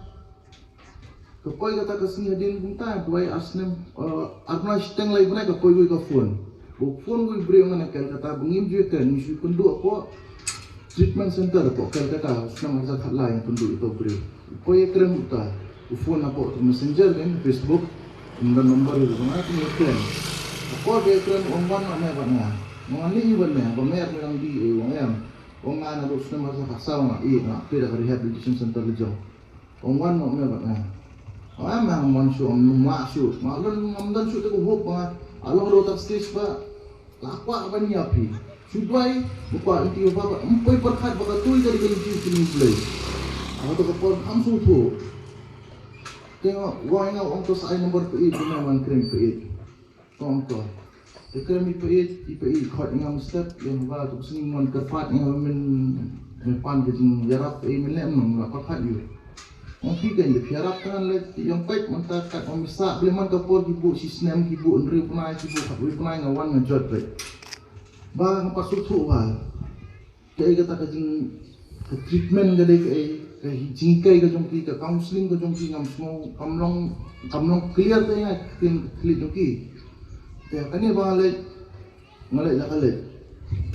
Ka poi kata ka sngi hadien kumta, duwai ar snem, eh, ar bnai shiteng lai bnai ka poi wei ka phone. Ka phone wei briew ngan kel kata ba ngim ju ïakren, ngi shu kynduh hapoh treatment center hapoh Kolkata, u snem ar hajar khatlai, ngi kynduh ïa uto u briew. U poi ïakren uta, u phone hapoh uta u messenger kan, Facebook, ym don number ïa u, ba nga ïakren. Hapoh ba ïakren u ong wan noh me bad nga. Nga ong ïa i bad me, ba me ïa me dang dih, eh, u ong em. U ong nga naduh u snem ar hajar khatsaw nga ïeh, nga plie da ka rehabilitation center la jong. Ong wan noh me bad nga. Ong em, ngam wan shuh, ngam wan shuh. Nga long ngam don shuh te ka hope ba nga. Nga long ruh ta stage ba la kwah ban ïap hi. Shu duwai, ba kwah lynti ba bha, ym poi pyrkhat ba katu ka dei ka lynti U Blei. Haba to ka por ngam sngewthuh. Te nga wan, nga ong to sa ai number phi, phi me wan kren phi. Tong to. Te kren i peit, i peit, khot i ngam step, ïa ba tu sing mon kyrpad i ngam men, men pan ka jingïarap, i men lem nong la pyrkhat ïa u. Ong phi kan ïa phi ïarap kan leh, ïa peit mynta kat ong misa, beli man ka por ki buh shi snem, ki buh hynriew bnai, ki buh khatwei bnai, nga wan nga jot peit. Ba nga pat sngewthuh ba. Kaei kata ka jing, ka treatment ka dei kaei, ka hi-, jinghikai ka jong ki, ka counselling ka jong ki ngam sngew, kam long, kam long clear te ïa ka ktien ka khlieh jong ki. Te kane ba nga leit, Nga leit la ka leit.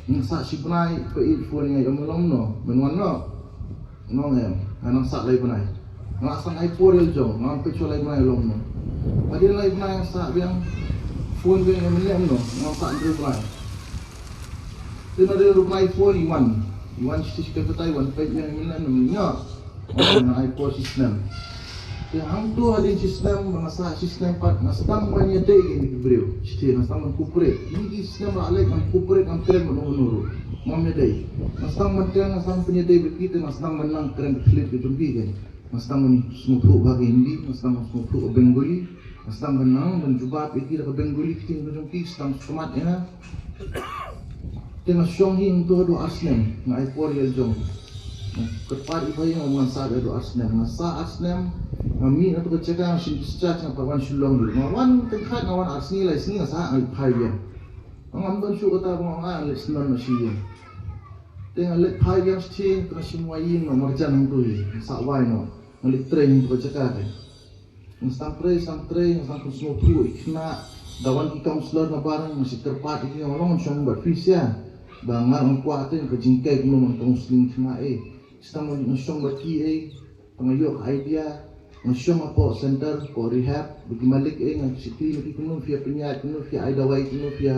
Nga sah shi bnai, peit phone nga, ïa me long no, men wan no. Nga ong em, nga nang sah lai bnai. Nga sah ai por ïa la jong, nga peit shuwa lai bnai long no. Hadien lai bnai nga sah biang, phone biang, ïa me long no, nga sah hynriew bnai. Te na hynriew bnai phone i wan. I wan shi shi ka tai, wan peit biang, ïa me long no, nga ong nga ai por shi snem. Te hangto hadien shi snem, ba nga sah shi snem pat, nga sdang ban ïadei ïa kine ki briew. Shi te nga sdang ban cooperate. Ïa ki snem ba la leit, ngam cooperate, ngam kren bad uno uno ruh. Ngam ïadei. Nga sdang ban kren, nga sdang ban ïadei bad ki, te nga sdang ban nang kren ka khlieh ka jong ki kein. Nga sdang ban sngewthuh bha ka Hindi, nga sdang ban sngewthuh ka Bengali. Nga sdang ban nang ban jubab ïa ki da ka Bengali, ka ktien ka jong ki, sdang sumar ïa nga. Te nga shong hi hangto haduh ar snem, nga ai por ïa la jong. Nga kyrpad ïa i bhai ïa nga, ngan sah haduh ar snem. Nga sah ar snem, nga mih na to ka jaka, nga shim discharge, nga pat wan Shillong ruh. Nga wan teng khat, nga wan ar sngi lai sngi, nga sah, nga leit phai biang. Ngam don shuh kata ba nga ong, ah, leit snem na sha ïing. Te nga leit phai biang sha shnong, te nga shim wai ïing, nga marjan hangto hi, nga sah wai noh. Nga leit trei hangto ka jaka te. Nga sdang trei, sdang trei, nga sdang pynsngewthuh ïa ki khynnah. Da wan ki counselor na balang, nga shu kyrpad ïa ki, nga ong long shong bad phi sha. Ba nga ruh nga kwah te ka jinghikai kumno ban counselling khynnah eh. Sdang nga shong bad ki eh. Te nga ïoh ka idea. Nga shong hapoh center, hapoh rehab. Bad ki malik eh, nga shu kylli ïa ki kumno phi ïa pynïaid, kumno phi ïa ai dawai, kumno phi ïa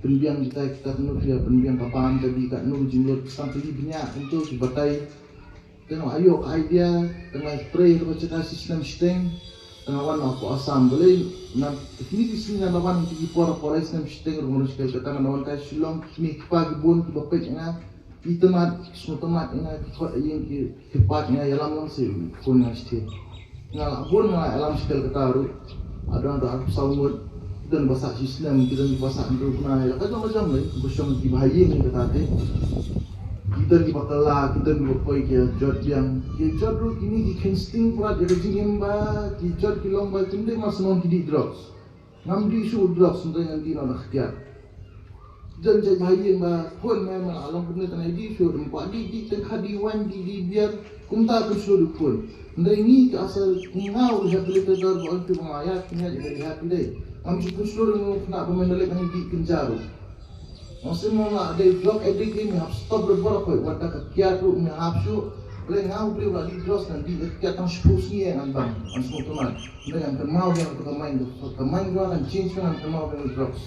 pynbiang kita kita, kumno phi ïa pynbiang ka bam ka dih, katno ka jinglut, sdang kylli bniah, kumto ki batai. Te nga ïoh ka idea, te nga trei haduh ka jaka shi snem shiteng, te nga wan noh hapoh Assam. Balei, na kine ki sngi nga la wan, kine ki por, por lai snem shiteng ruh nga don sha Kolkata, nga la wan kai Shillong, kine ki kpa ki bun kiba peit ïa nga, ki itynnad, ki sngewtynnad ïa nga, ki khot ha ïing, ki kyrpad ïa nga, ïalam lang seh, khun nga shatei. Nga la bun nga la ïalam sha Kolkata ruh. Haduh haduh arphew saw ngut. Ki don ba sah shi snem, ki don ba sah hynriew bnai. La ka jong ka jong lei, ba shong ki bha ïing kata te. Ki don kiba kylla, ki don kiba poi ki jot biang. Ki jot ruh kine ki kheiñ sting palat ïa ka jingim ba ki jot ki long ba kim dei mar shnong ki dih drugs. Ngam dih shuh drugs, hynrei ngan dih noh da khyndiat. Jan jait bha ïing ba khun me, me la long kumne, tang ïa dih shuh, ym kwah dih, dih tang khat dih wine, dih, dih beer, kumta pynshlur ïa u khun. Hynrei ngi ka asal, nga u rehabilitator ba ong phi ba nga ïa pynïaid ïa ka rehab phi dei. Ngam shu pynshlur ïa u khynnah ba me na leit ngan dih kynja ruh. Nga shu ong la dei drug addict ïa me, hap stop lut baroh khoit, wat da ka kiad ruh me hap shuh. Balei nga u briew ba la dih drugs ngan dih ka kiad tang shiphew sngi ïa ngan bam, ngan sngewtynnat. Ngan kynmaw ïa ka mind, ka mind ruh kan change, ngan kynmaw ïa drugs.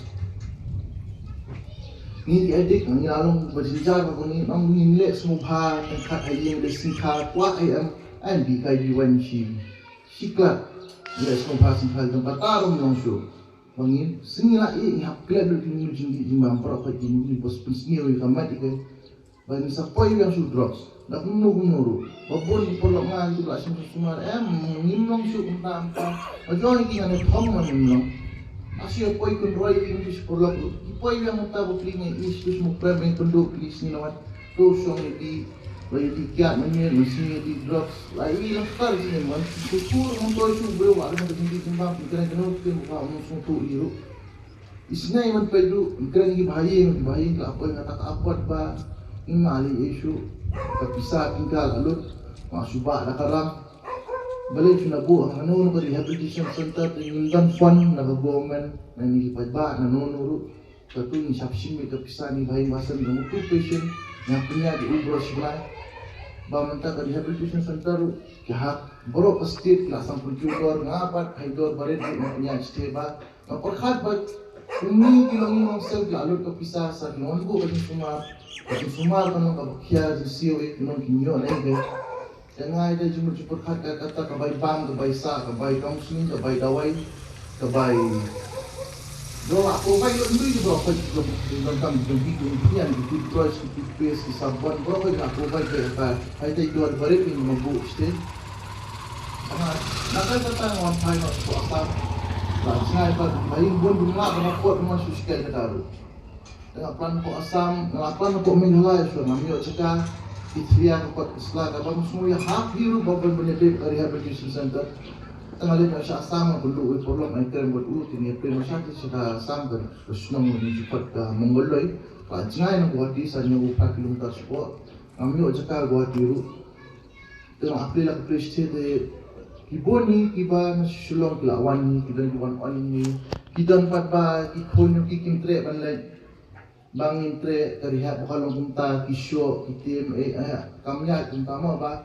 Ngi ki addict, ngi la long ba jynjar ba ngi, ngi leh sngewbha, tang khat ha ïing leh sngewbha, kwah ai em, ai dih kai dih wine shi, shi klat. Ngi leh sngewbha sngewbha, tang kata ruh ym long shuh. Ba ngi, sngi la ïeh ngi hap klet lut ïa ki jingdih jingbam, baroh khoit ki, ngi bos pynsniew ïa ka met ïa ka. Ba ngi sa poi biang sha u drugs. Da kumno kumno ruh. Ba bun ki paralok nga kiba la shim sumar, em, ngim long shuh kumta kumta. Ba jong ki ngan ïa thong ba ngim long. Lashai poi kynroi ïa ki sha paralok ruh. Ki poi biang kumta ba pli ngi ïa sha shnong prem, ngi pynduh pli sngi na wat. To shong ïa ki, ba ïa ki kiad mynmiet, mynsngi ïa ki drugs. La ïa ki lang ktar jingim, wan shu kur, wan poi shu briew, wa lam ka jingdih jingbam, ki kren kano ki kren ba wan sngewthuh ïa ruh. Isynei man peit ruh, kren ki bha ïing, ki bha ïing ka poi nga ta ka apot ba, ym mali issue, ka pisa tyngka ka lut, nga shu bah da ka ram. Balei shu na buh ha kano kano ka rehabilitation center te ngim don fund na ka government, na ngi ki paidbah, na kano kano ruh. Katu ngi shah shim ïa ka pisa, ngi bha ïing ba san jong utu patient, nga pynïaid ïa u baroh shi bnai. Ba mynta ka rehabilitation center ruh, ki hap baroh ka state ki la sam pynthiew dor, nga pat, hai dor barit ruh nga pynïaid state ba. Nga pyrkhat ba kumne ki long, ki long sel ki la lut ka pisa sa ki long buh ka jingsumar. Ka jingsumar ka long kaba khia jingsiew, eh, ki long ki ñiuh lei lei. Te nga ïa ka jingmut jingpyrkhat ka kata ka bai bam, ka bai sah, ka bai counseling, ka bai dawai, ka bai. Ïoh la provide lut ym dei ki baroh ka jingdon kam jong ki, ki ïing pynïaid, ki toothbrush, ki toothpaste, ki sabon, baroh ka la provide ka kata. Hai te ïoh barit ki ma buh state. Nga, na ka kata nga wan phai noh sha Assam. Ba jngai ba, ba ïing bun bun la, ba nga kot ma shu skel kata ruh. Te nga plan hapoh Assam, nga plan hapoh Meghalaya shuwa, ngam ïoh jaka, ki tria ka kot ka sla kaba nga sngew ïahap hi ruh ba ban ban ïadei ka rehabilitation center. Te nga leit noh sha Assam, nga pynduh wei paralok, nga ïakren bad u, te ngi ïakren noh sha, sha Assam ka, ka shnong, ngi ju kot ka Mongoloi. Ka jngai na Guwahati, san hajar phra kilometer shapoh. Ngam ïoh jaka Guwahati ruh. Te nga apply la ka plie sha te, ki bun hi kiba na Shillong ki la wan hi, ki don ki wan on hi, ki don pat ba ki khun jong ki kim treh ban leit. Ba ngin trei ka rehab ba ka long kumta, ki shoh ki tim, eh, eh, kam ïaid kumta mo ba.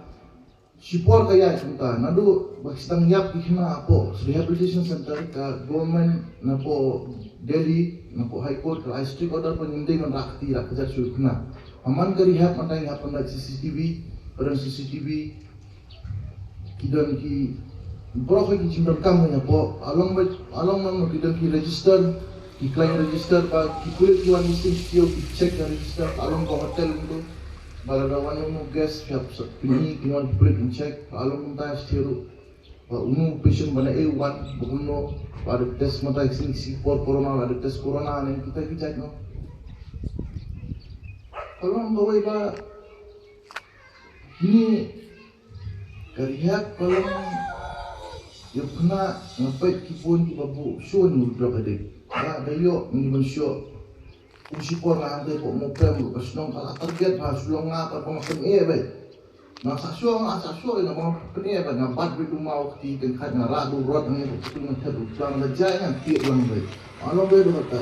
Shipor ka ïaid kumta, naduh ba ki sdang ïap ki khynnah hapoh rehabilitation center, ka government napoh Delhi, napoh High Court ka la ai strict order ba ngim dei ban rah kti rah kjat shuh ki khynnah. Hynrei ka rehab mynta ngi hap ban lait C C T V, ka don C C T V, ki don ki, baroh ki jingdonkam ngi hapoh, along ba, along nang ki don ki register, ki khlaiñ register ba ki pulit ki wan missing, ki check ka register, along ka hotel ngi tu. Ba lada wan uno u guest, phi hap sa pyni, ki wan ki pulit ki check, along mynta shuh ruh. Ba uno u patient ba na A one, ba kumno, ba da test mynta ki sngi, sngi por corona, ba da test corona ne kita ki jait noh. Ka long kawei ba kine ka rehab ka long ïa u khynnah, nga peit ki bun kiba buh shuh ïa u drug addict. Ba da ïoh ngi ban shoh. Kum shipor nga hangtei hapoh Mawprem ruh, ka shnong ka la target ba shu long nga pat ba nga pyneh beit. Nga sa shuh, nga sa shuh ïa nga ba nga pyneh beit, nga bat beit u maw kti, teng khat nga rah da u rod, nga ïa ka tu nga thet u tlang, nga jai nga tied lang beit. Nga long beit da kata.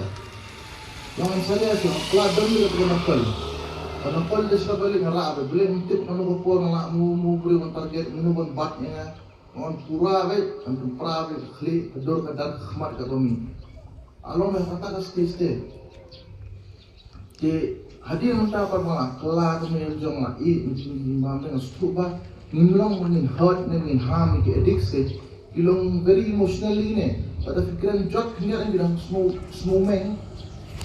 Nga wan sa leh shuh, nga pla don beit da ka nongkol. Ka nongkol da sha balik nga rah beit, balik ngam tip kano ka por nga lah mu, mu briew ban target, mano ban bat ïa nga. Ngan pura beit, ngan pura beit, khlieh ka dur ka dar ka khmat ka tomi. Along beit kata ka stage te. Te hadien mynta pat ba nga kylla ka mel jong nga, ïeit na jingim bam te, nga sngewthuh ba ngim long ba ngin hurt ne ngin harm ïa ki addicts te. Ki long very emotional ïa kine. Lada phi kren jot khyndiat ki dang sngew, sngew meng.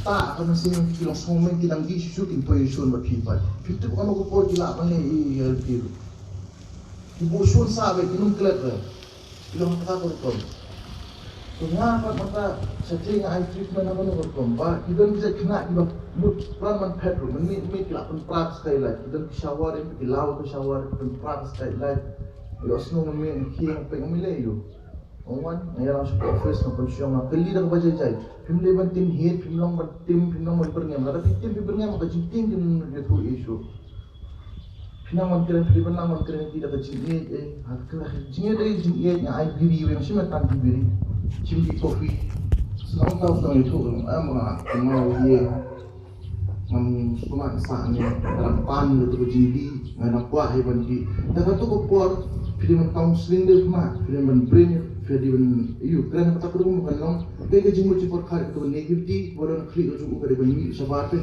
Ta ka mynsiem ki long sngew meng, ki dang dih shuh shuh kin poi ïa shun bad phi pat. Phi tip kano ka por ki lah ban leh ïa ki ruh. Ki buh shun sa beit, ki nym klet beit. Ki long kata ka rukom. Te nga pat mynta shatei nga ai treatment ha kano ka rukom. Ba ki don ki jait khynnah kiba mut pran ban phet ruh. Mynmiet mynmiet ki la pynpra ka skylight. Ki don ki shower, ki law ka shower, ki pynpra ka skylight. Ïohsngew mynmiet, ki ïeng peit mynmiet ïoh. Ong wan, nga ïalam sha ka office, nga pynshong, nga kylli da kaba jai jai. Phim dei ban tim hiat, phim long ban tim, phim long ban byrngem. Lada phi tim phi byrngem, ka jingtieng kin ïathuh ïa shuh. Phi nang ban kren, phi nang ban kren ïa ki da ka jingïeit, eh. Ha ka jingïeit, eh, jingïeit, nga ai biri, wei, nga shim tang ki biri. Shim ki coffee. Sdang tau sdang ïathuh, em, nga, nga, ïa. Ngam sngewsih ne, nga dang pan ïa ka jingdih, nga dang kwah ïa ban dih. Da kato ka por, phi dei ban counseling de ma, phi dei ban bring, phi dei ban, ïa, kren kata ka rukom ban long. Te ka jingmut jingpyrkhat kato ka negativity, ba don khlieh ka jong u ka dei ban mih shabar te.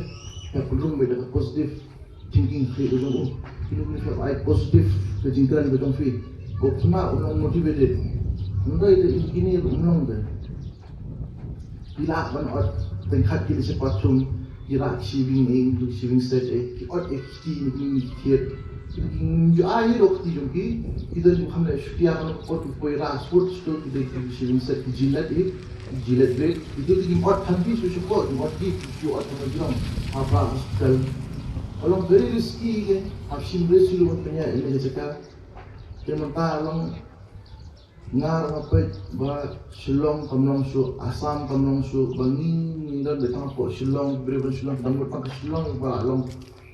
Ka pynrung beit da ka positive thinking khlieh ka jong u. Kino kino phi hap ai positive ka jingkren ka jong phi. Ko khmat u long motivated. Hynrei te ïa kine ruh u long te. Ki lah ban ot, teng khat ki da sha pathum, ki rah ki shaving, eh, ki shaving set, eh, ki ot, eh, ki kti, eh, ki kti, eh, ki, ki, ai, eh, ki kti jong ki, ki don ki kham leh shutia, kan ot ki poi rah sport store, ki da ki shaving set, ki Gillette, eh, ki Gillette blade, ki don ki ot than ki shu shu ko, ki ot ki, ki ot than ki long, ha Pra Hospital. Ka long very risky, eh, hap shim risk shu lut ban pynïaid ïa ka jaka. Te mynta long Nga ruh nga peit ba Shillong kam long shuh, Assam kam long shuh, ba ngi ngi don beit tang hapoh Shillong, briew ba Shillong, ki dang mut tang ka Shillong ba la long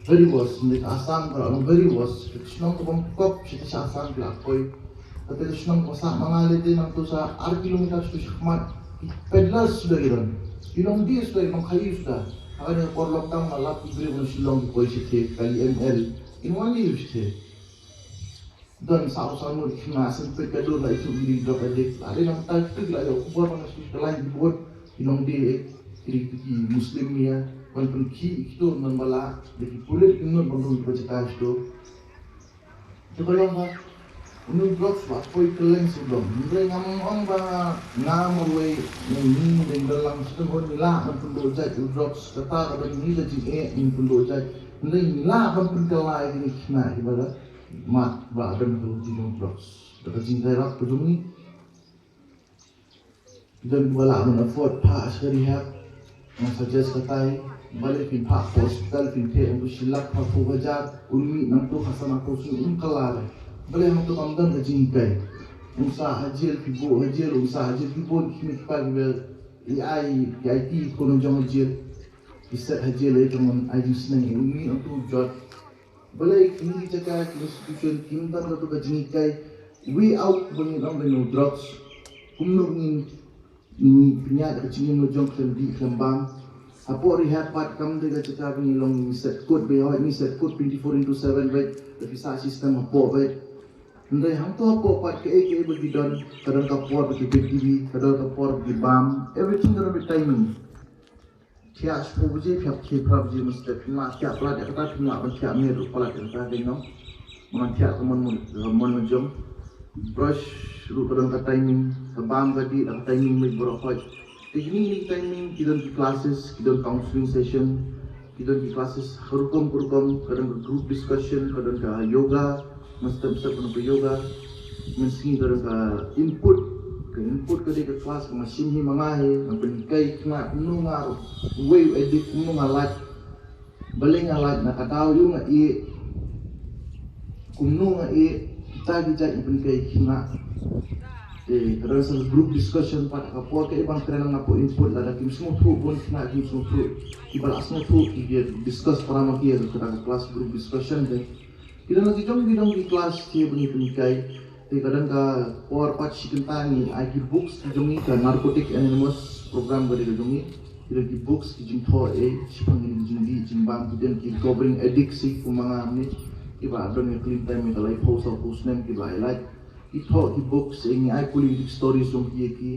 very worst, ngi ka Assam ba la long very worst. Shillong ka bym kop, shi ka sha Assam ki la poi. Kata ka Shillong ka sah ma nga lei te nangtu sha ar kilometer shuh sha khmat. Ki peddlers suda ki don. Ki nongdie suda, ki nongkhaii suda. Haba dei ka por lockdown nga lap ki briew ba Shillong ki poi shatei, kali M L. Ki nongwali shatei. Don saw saw ngut ki khynnah sngewthuh ka dur la ithuh ki dei drug addict. La dei nangta ki la ïoh khubor ba nga shu ka lain ki bud ki nongdie ki dei ki Muslim ïa ban pynkhih ki tu nan ba la dei ki pulit ki ngut ban rung ki ba jaka ki tu. Ki ba long ba unu drugs ba poi kylleng sawdong. Hynrei ngam ong ba nga marwei ngi dei ba lang sawdong, ngi lah ban pynduh jait u drugs, kata ka don ngi ka jingeh ngi pynduh jait. Hynrei ngi lah ban pynkylla ïa ki khynnah ki ba la Mat ba don tu ki jong drugs. Da ka jingkai rap ka jong ngi. Don ba lah ban afford phah sha ka rehab. Nga suggest katai. Balei phin phah ka hospital phin theh nangtu shi lak phew hajar. Un mih nangtu ha san arphew snem un kylla re. Balei hangtu kam don ka jingkai. Un sah ha jail, phi buh ha jail, un sah ha jail, phi buh ki kmie ki kpa ki ba i ai, ki ai ti ko nong jong ha jail. Ki set ha jail ai tang un ai jingsneng un mih nangtu jot. Balei kine ki jaka, ki institution kim don katu ka jinghikai, way out ba ngin ong ba no drugs. Kumno ngin, ngin pynïaid ka jingim la jong khlem dih khlem bam. Hapoh rehab pat kam dei ka jaka ba ngi long ngi set kut beit, hooid ngi set kut twenty-four into seven beit, da phi sah system hapoh beit. Hynrei hangto hapoh pat kaei kaei ba ki don, ka don ka por ba ki peit T V, ka don ka por ba ki bam, everything ka don beit timing. Thiah shiphew baje, thiah shiphew phra baje mynstep, phim lah thiah palat ïa kata, phim lah ban thiah miet ruh palat ïa kata, dei nong. Mano thiah ka mon, ka mon la jong. Brush ruh ka don ka timing, ka bam ka dih da ka timing beit baroh khoit. Te kine kine ki timing ki don ki classes, ki don counseling session, ki don ki classes ha rukom ka rukom, ka don ka group discussion, ka don ka yoga, mynstep mynstep ka don ka yoga, mynsngi ka don ka input, ka input ka dei ka class ka ma shim hi ma nga hi, nga pynhikai khynnah kumno nga ruh, uwei u addict kumno nga lait, balei nga lait, na ka daw aïu nga ïeh, kumno nga ïeh, kita ki jait nga pynhikai khynnah. Te ka don sa group discussion pat ha ka por kaei ba nga kren lang napoh input, lada kim sngewthuh bun khynnah kim sngewthuh, kiba la sngewthuh ki discuss para ma ki ha kata ka class group discussion te. Ki don la ki jong ki jong ki class te ba ngi pynhikai. Te ka don ka por pat shi kynta ngi ai ki books ki jong ngi, ka Narcotic Anonymous program ka dei ka jong ngi. Ki don ki books ki jingthoh ei shaphang kine ki jingdih jingbam, ki don ki recovering addicts hi kum ma nga mynne, kiba don ka clean time ïa ka laiphew sawphew snem kiba ai lait. Ki thoh ki books ei, ngi ai pule ki stories jong ki ïa ki.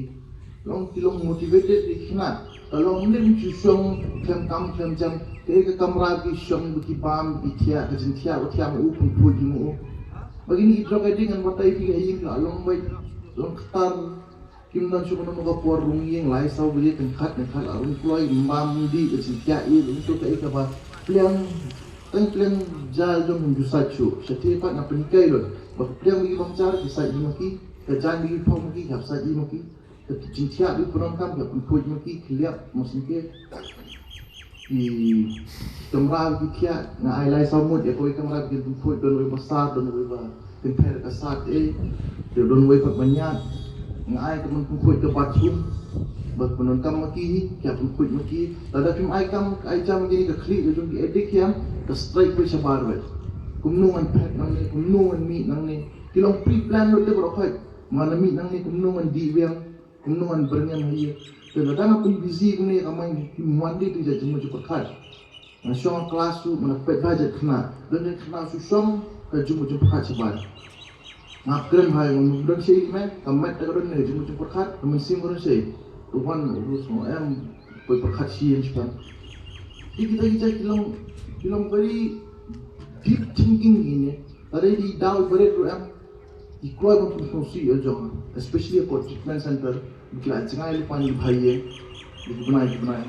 Long ki long motivated ïa ki khynnah. Ka long ym dei ban shu shong khlem kam khlem jam. Kaei ka kamra ba ki shong ba ki bam ba ki thiah, ka jingthiah ba thiah ma u, pynphuid ïa ma u. Ba kine ki drug addict ngan batai phi ka ïing ka long beit, long ktar. Kim don shuh kano kano ka por rung ïing, lai saw baje, teng khat teng khat la rung kloi, ym bam ym dih, ka jingthiah ïa u, to kaei kaba pliang, teng pliang ja jong, ym ju sait shuh. Shatei pat nga pynhikai lut ba ka pliang ba ki bam jar ki sait ïa ma ki, ka jaiñ ba ki phew ma ki ki hap sait ïa ma ki, ka jingthiah ba ki pyndonkam ki hap pynphuid ma ki, ki liap ma sngewthuh. Ki kamra ba ki thiah, nga ai lai saw ngut ïa kawei kamra ba kin pynphuid, don wei ba sat, don wei ba pynpher ka sat ei, te don wei pat ba ñiad. Nga ai ka ban pynphuid ka bathroom ba pyndonkam ma ki hi, ki hap pynphuid ma ki. Lada phim ai kam ai jam ïa kine, ka khlieh ka jong ki addict hi ïa ka strike beit shabar beit. Kumno ngan phet nangne, kumno ngan mih nangne. Ki long pre-plan lut te baroh khoit. Ngan mih nangne kumno ngan dih biang, kumno ngan byrngem ha ïing. Te lada nga pynbusy kumne ka mind, one day te jait jingmut jingpyrkhat. Nga shong ha class ruh, nga peit bha jait khynnah. Don jait khynnah shu shong ka jingmut jingpyrkhat shabar. Nga kren bha ïa u, don shaei met, ka met ka don ne ka jingmut jingpyrkhat, ka mynsiem ka don shaei. Te wan u ruh sngewbha em, poi pyrkhat sha ïing shaphang. Te kita ki jait ki long, ki long very deep thinking kine. Lada i dei i daw i barit ruh em, i kloi ban pynsngewsih ïa la jong, especially hapoh treatment center, ba ki la jngai lypa na ki bha ïing, ki bnai ki bnai.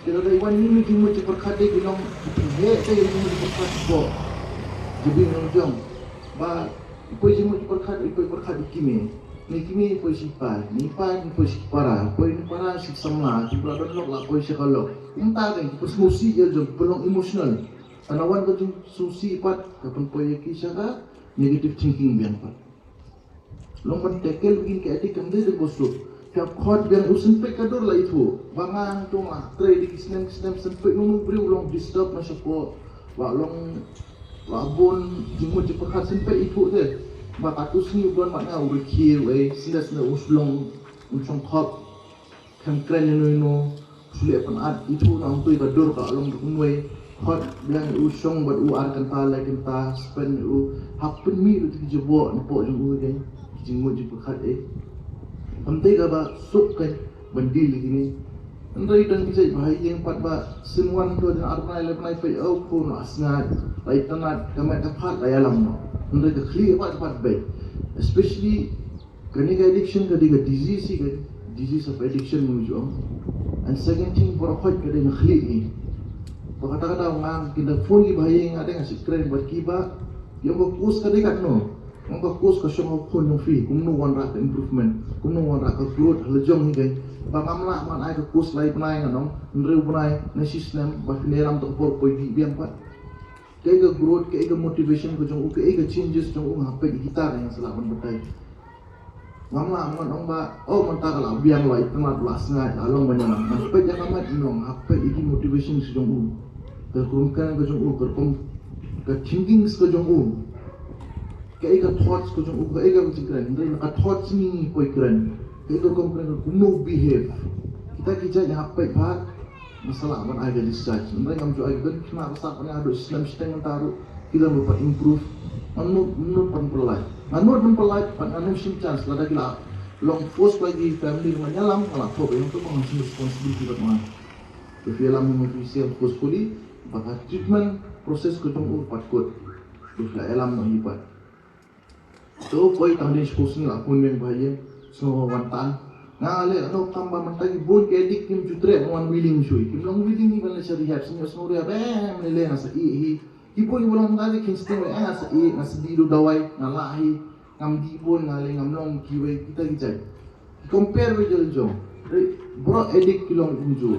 Te lada i wan ïa kine ki jingmut jingpyrkhat, dei ki long ki pynheh te ïa ki jingmut jingpyrkhat hapoh jabieng la jong. Ba i poi jingmut jingpyrkhat, i poi pyrkhat ïa i kmie, ne i kmie i poi sha i pa, ne i pa i poi sha ki para, poi na para sha ki samla, kiba la don lok la poi sha ka lok. Kumta te ki pynsngewsih ïa la jong, ki pynlong emotional. Ka na wan ka jingsngewsih pat, ka pynpoi ïa ki sha ka negative thinking biang pat. Long ban tackle ïa kine ki addict kam dei da kaba suk. Phi hap khot biang, u sngewpeit ka dur la ithuh. Ba nga hangto nga trei da ki snem ki snem, sngewpeit uno uno u briew u long disturb na shapoh. Ba long, ba bun jingmut jingpyrkhat, sngewpeit ithuh te. Ba katto sngi u don bad nga, u rkhie u ei, sngewdei sngewdei u shlong, u shong khop. Khlem kren ïano ïano, shu leh pynat, ithuh na ong, to ïa ka dur ka long da kumwei. Khot biang ïa u, shong bad u ar kynta lai kynta, spend ïa u, hap pynmih lut ki jaboh napoh jong u, ïa ki jingmut jingpyrkhat ei. Kam dei kaba suk kein ban deal ïa kine. Hynrei don ki jait ba ha ïing pat ba sien wan to, dang ar bnai lai bnai peit, oh khun la sngaid, la itynnad, ka met ka phad la ïalam noh. Hynrei ka khlieh pat, pat beit. Especially kane ka addiction ka dei ka disease hi, ka disease of addiction ngi ju ong. And second thing, baroh khoit ka dei na khlieh hi. Ba kata kata nga, ki da phone ki ba ha ïing, nga dang shu kren bad ki ba, ki ong ka course ka dei katno. Nga ong ka course ka shong ha u khun jong phi, kumno wanrah ka improvement, kumno wanrah ka growth ha la jong hi, kei. Ba ngam lah ban ai ka course lai bnai, nga ong hynriew bnai, na shi snem, ba phin ïalam, to ka por poi dih biang pat. Kaei ka growth, kaei ka motivation ka jong u, kaei ka changes jong u, nga hap peit ïa kita, nga sa lah ban batai. Ngam lah ban ong ba, oh mynta ka la biang, la itynnad, la sngaid, la long ban ïalam. Nga peit ïa ka met, nga hap peit ïa ki motivations jong u, ka rukom kren ka jong u, ka rukom, ka thinkings ka jong u, kaei ka thoughts ka jong u, kaei ka jingkren. Hynrei na ka thoughts ngi poi kren, kaei ka rukom kren, kumno u behave. Kita ki jait ngi hap peit bha. Nga sa lah ban ai ka discharge. Hynrei ngam ju ai, don ki khynnah ba sah pat, nga haduh snem shiteng mynta ruh ki don ba pat improve. Ngan nud, nud ban pyllait. Ngan nud ban pyllait, pat ngan nud shim chance lada ki la long force ba ki family, ngan ïalam, nga la thoh ba ïa uto ba ngan shim responsibility bad nga. Te phi ïalam ïa u P C M forcefully, ba ka treatment process ka jong u pat kut. Te phi la ïalam noh hi pat. To poi tang dei shiphew sngi la phone biang ba ïa, sngew wan tan. Nga leh no kam ba mynta ki bun ki addict kim ju treh ban wan willing shuh. Kim long willing hi ban leit sha rehab, sngew sngew rehab em lei lei nga sa ïeh hi. Ki bun ki ba long mynta ki kin sting wei, eh, nga sa ïeh, nga sa dih da u dawai, nga lah hi. Ngam dih bun, nga leh ngam long kiwei kita ki jait. Ki compare wei jong jong. Baroh addict ki long kumjuh.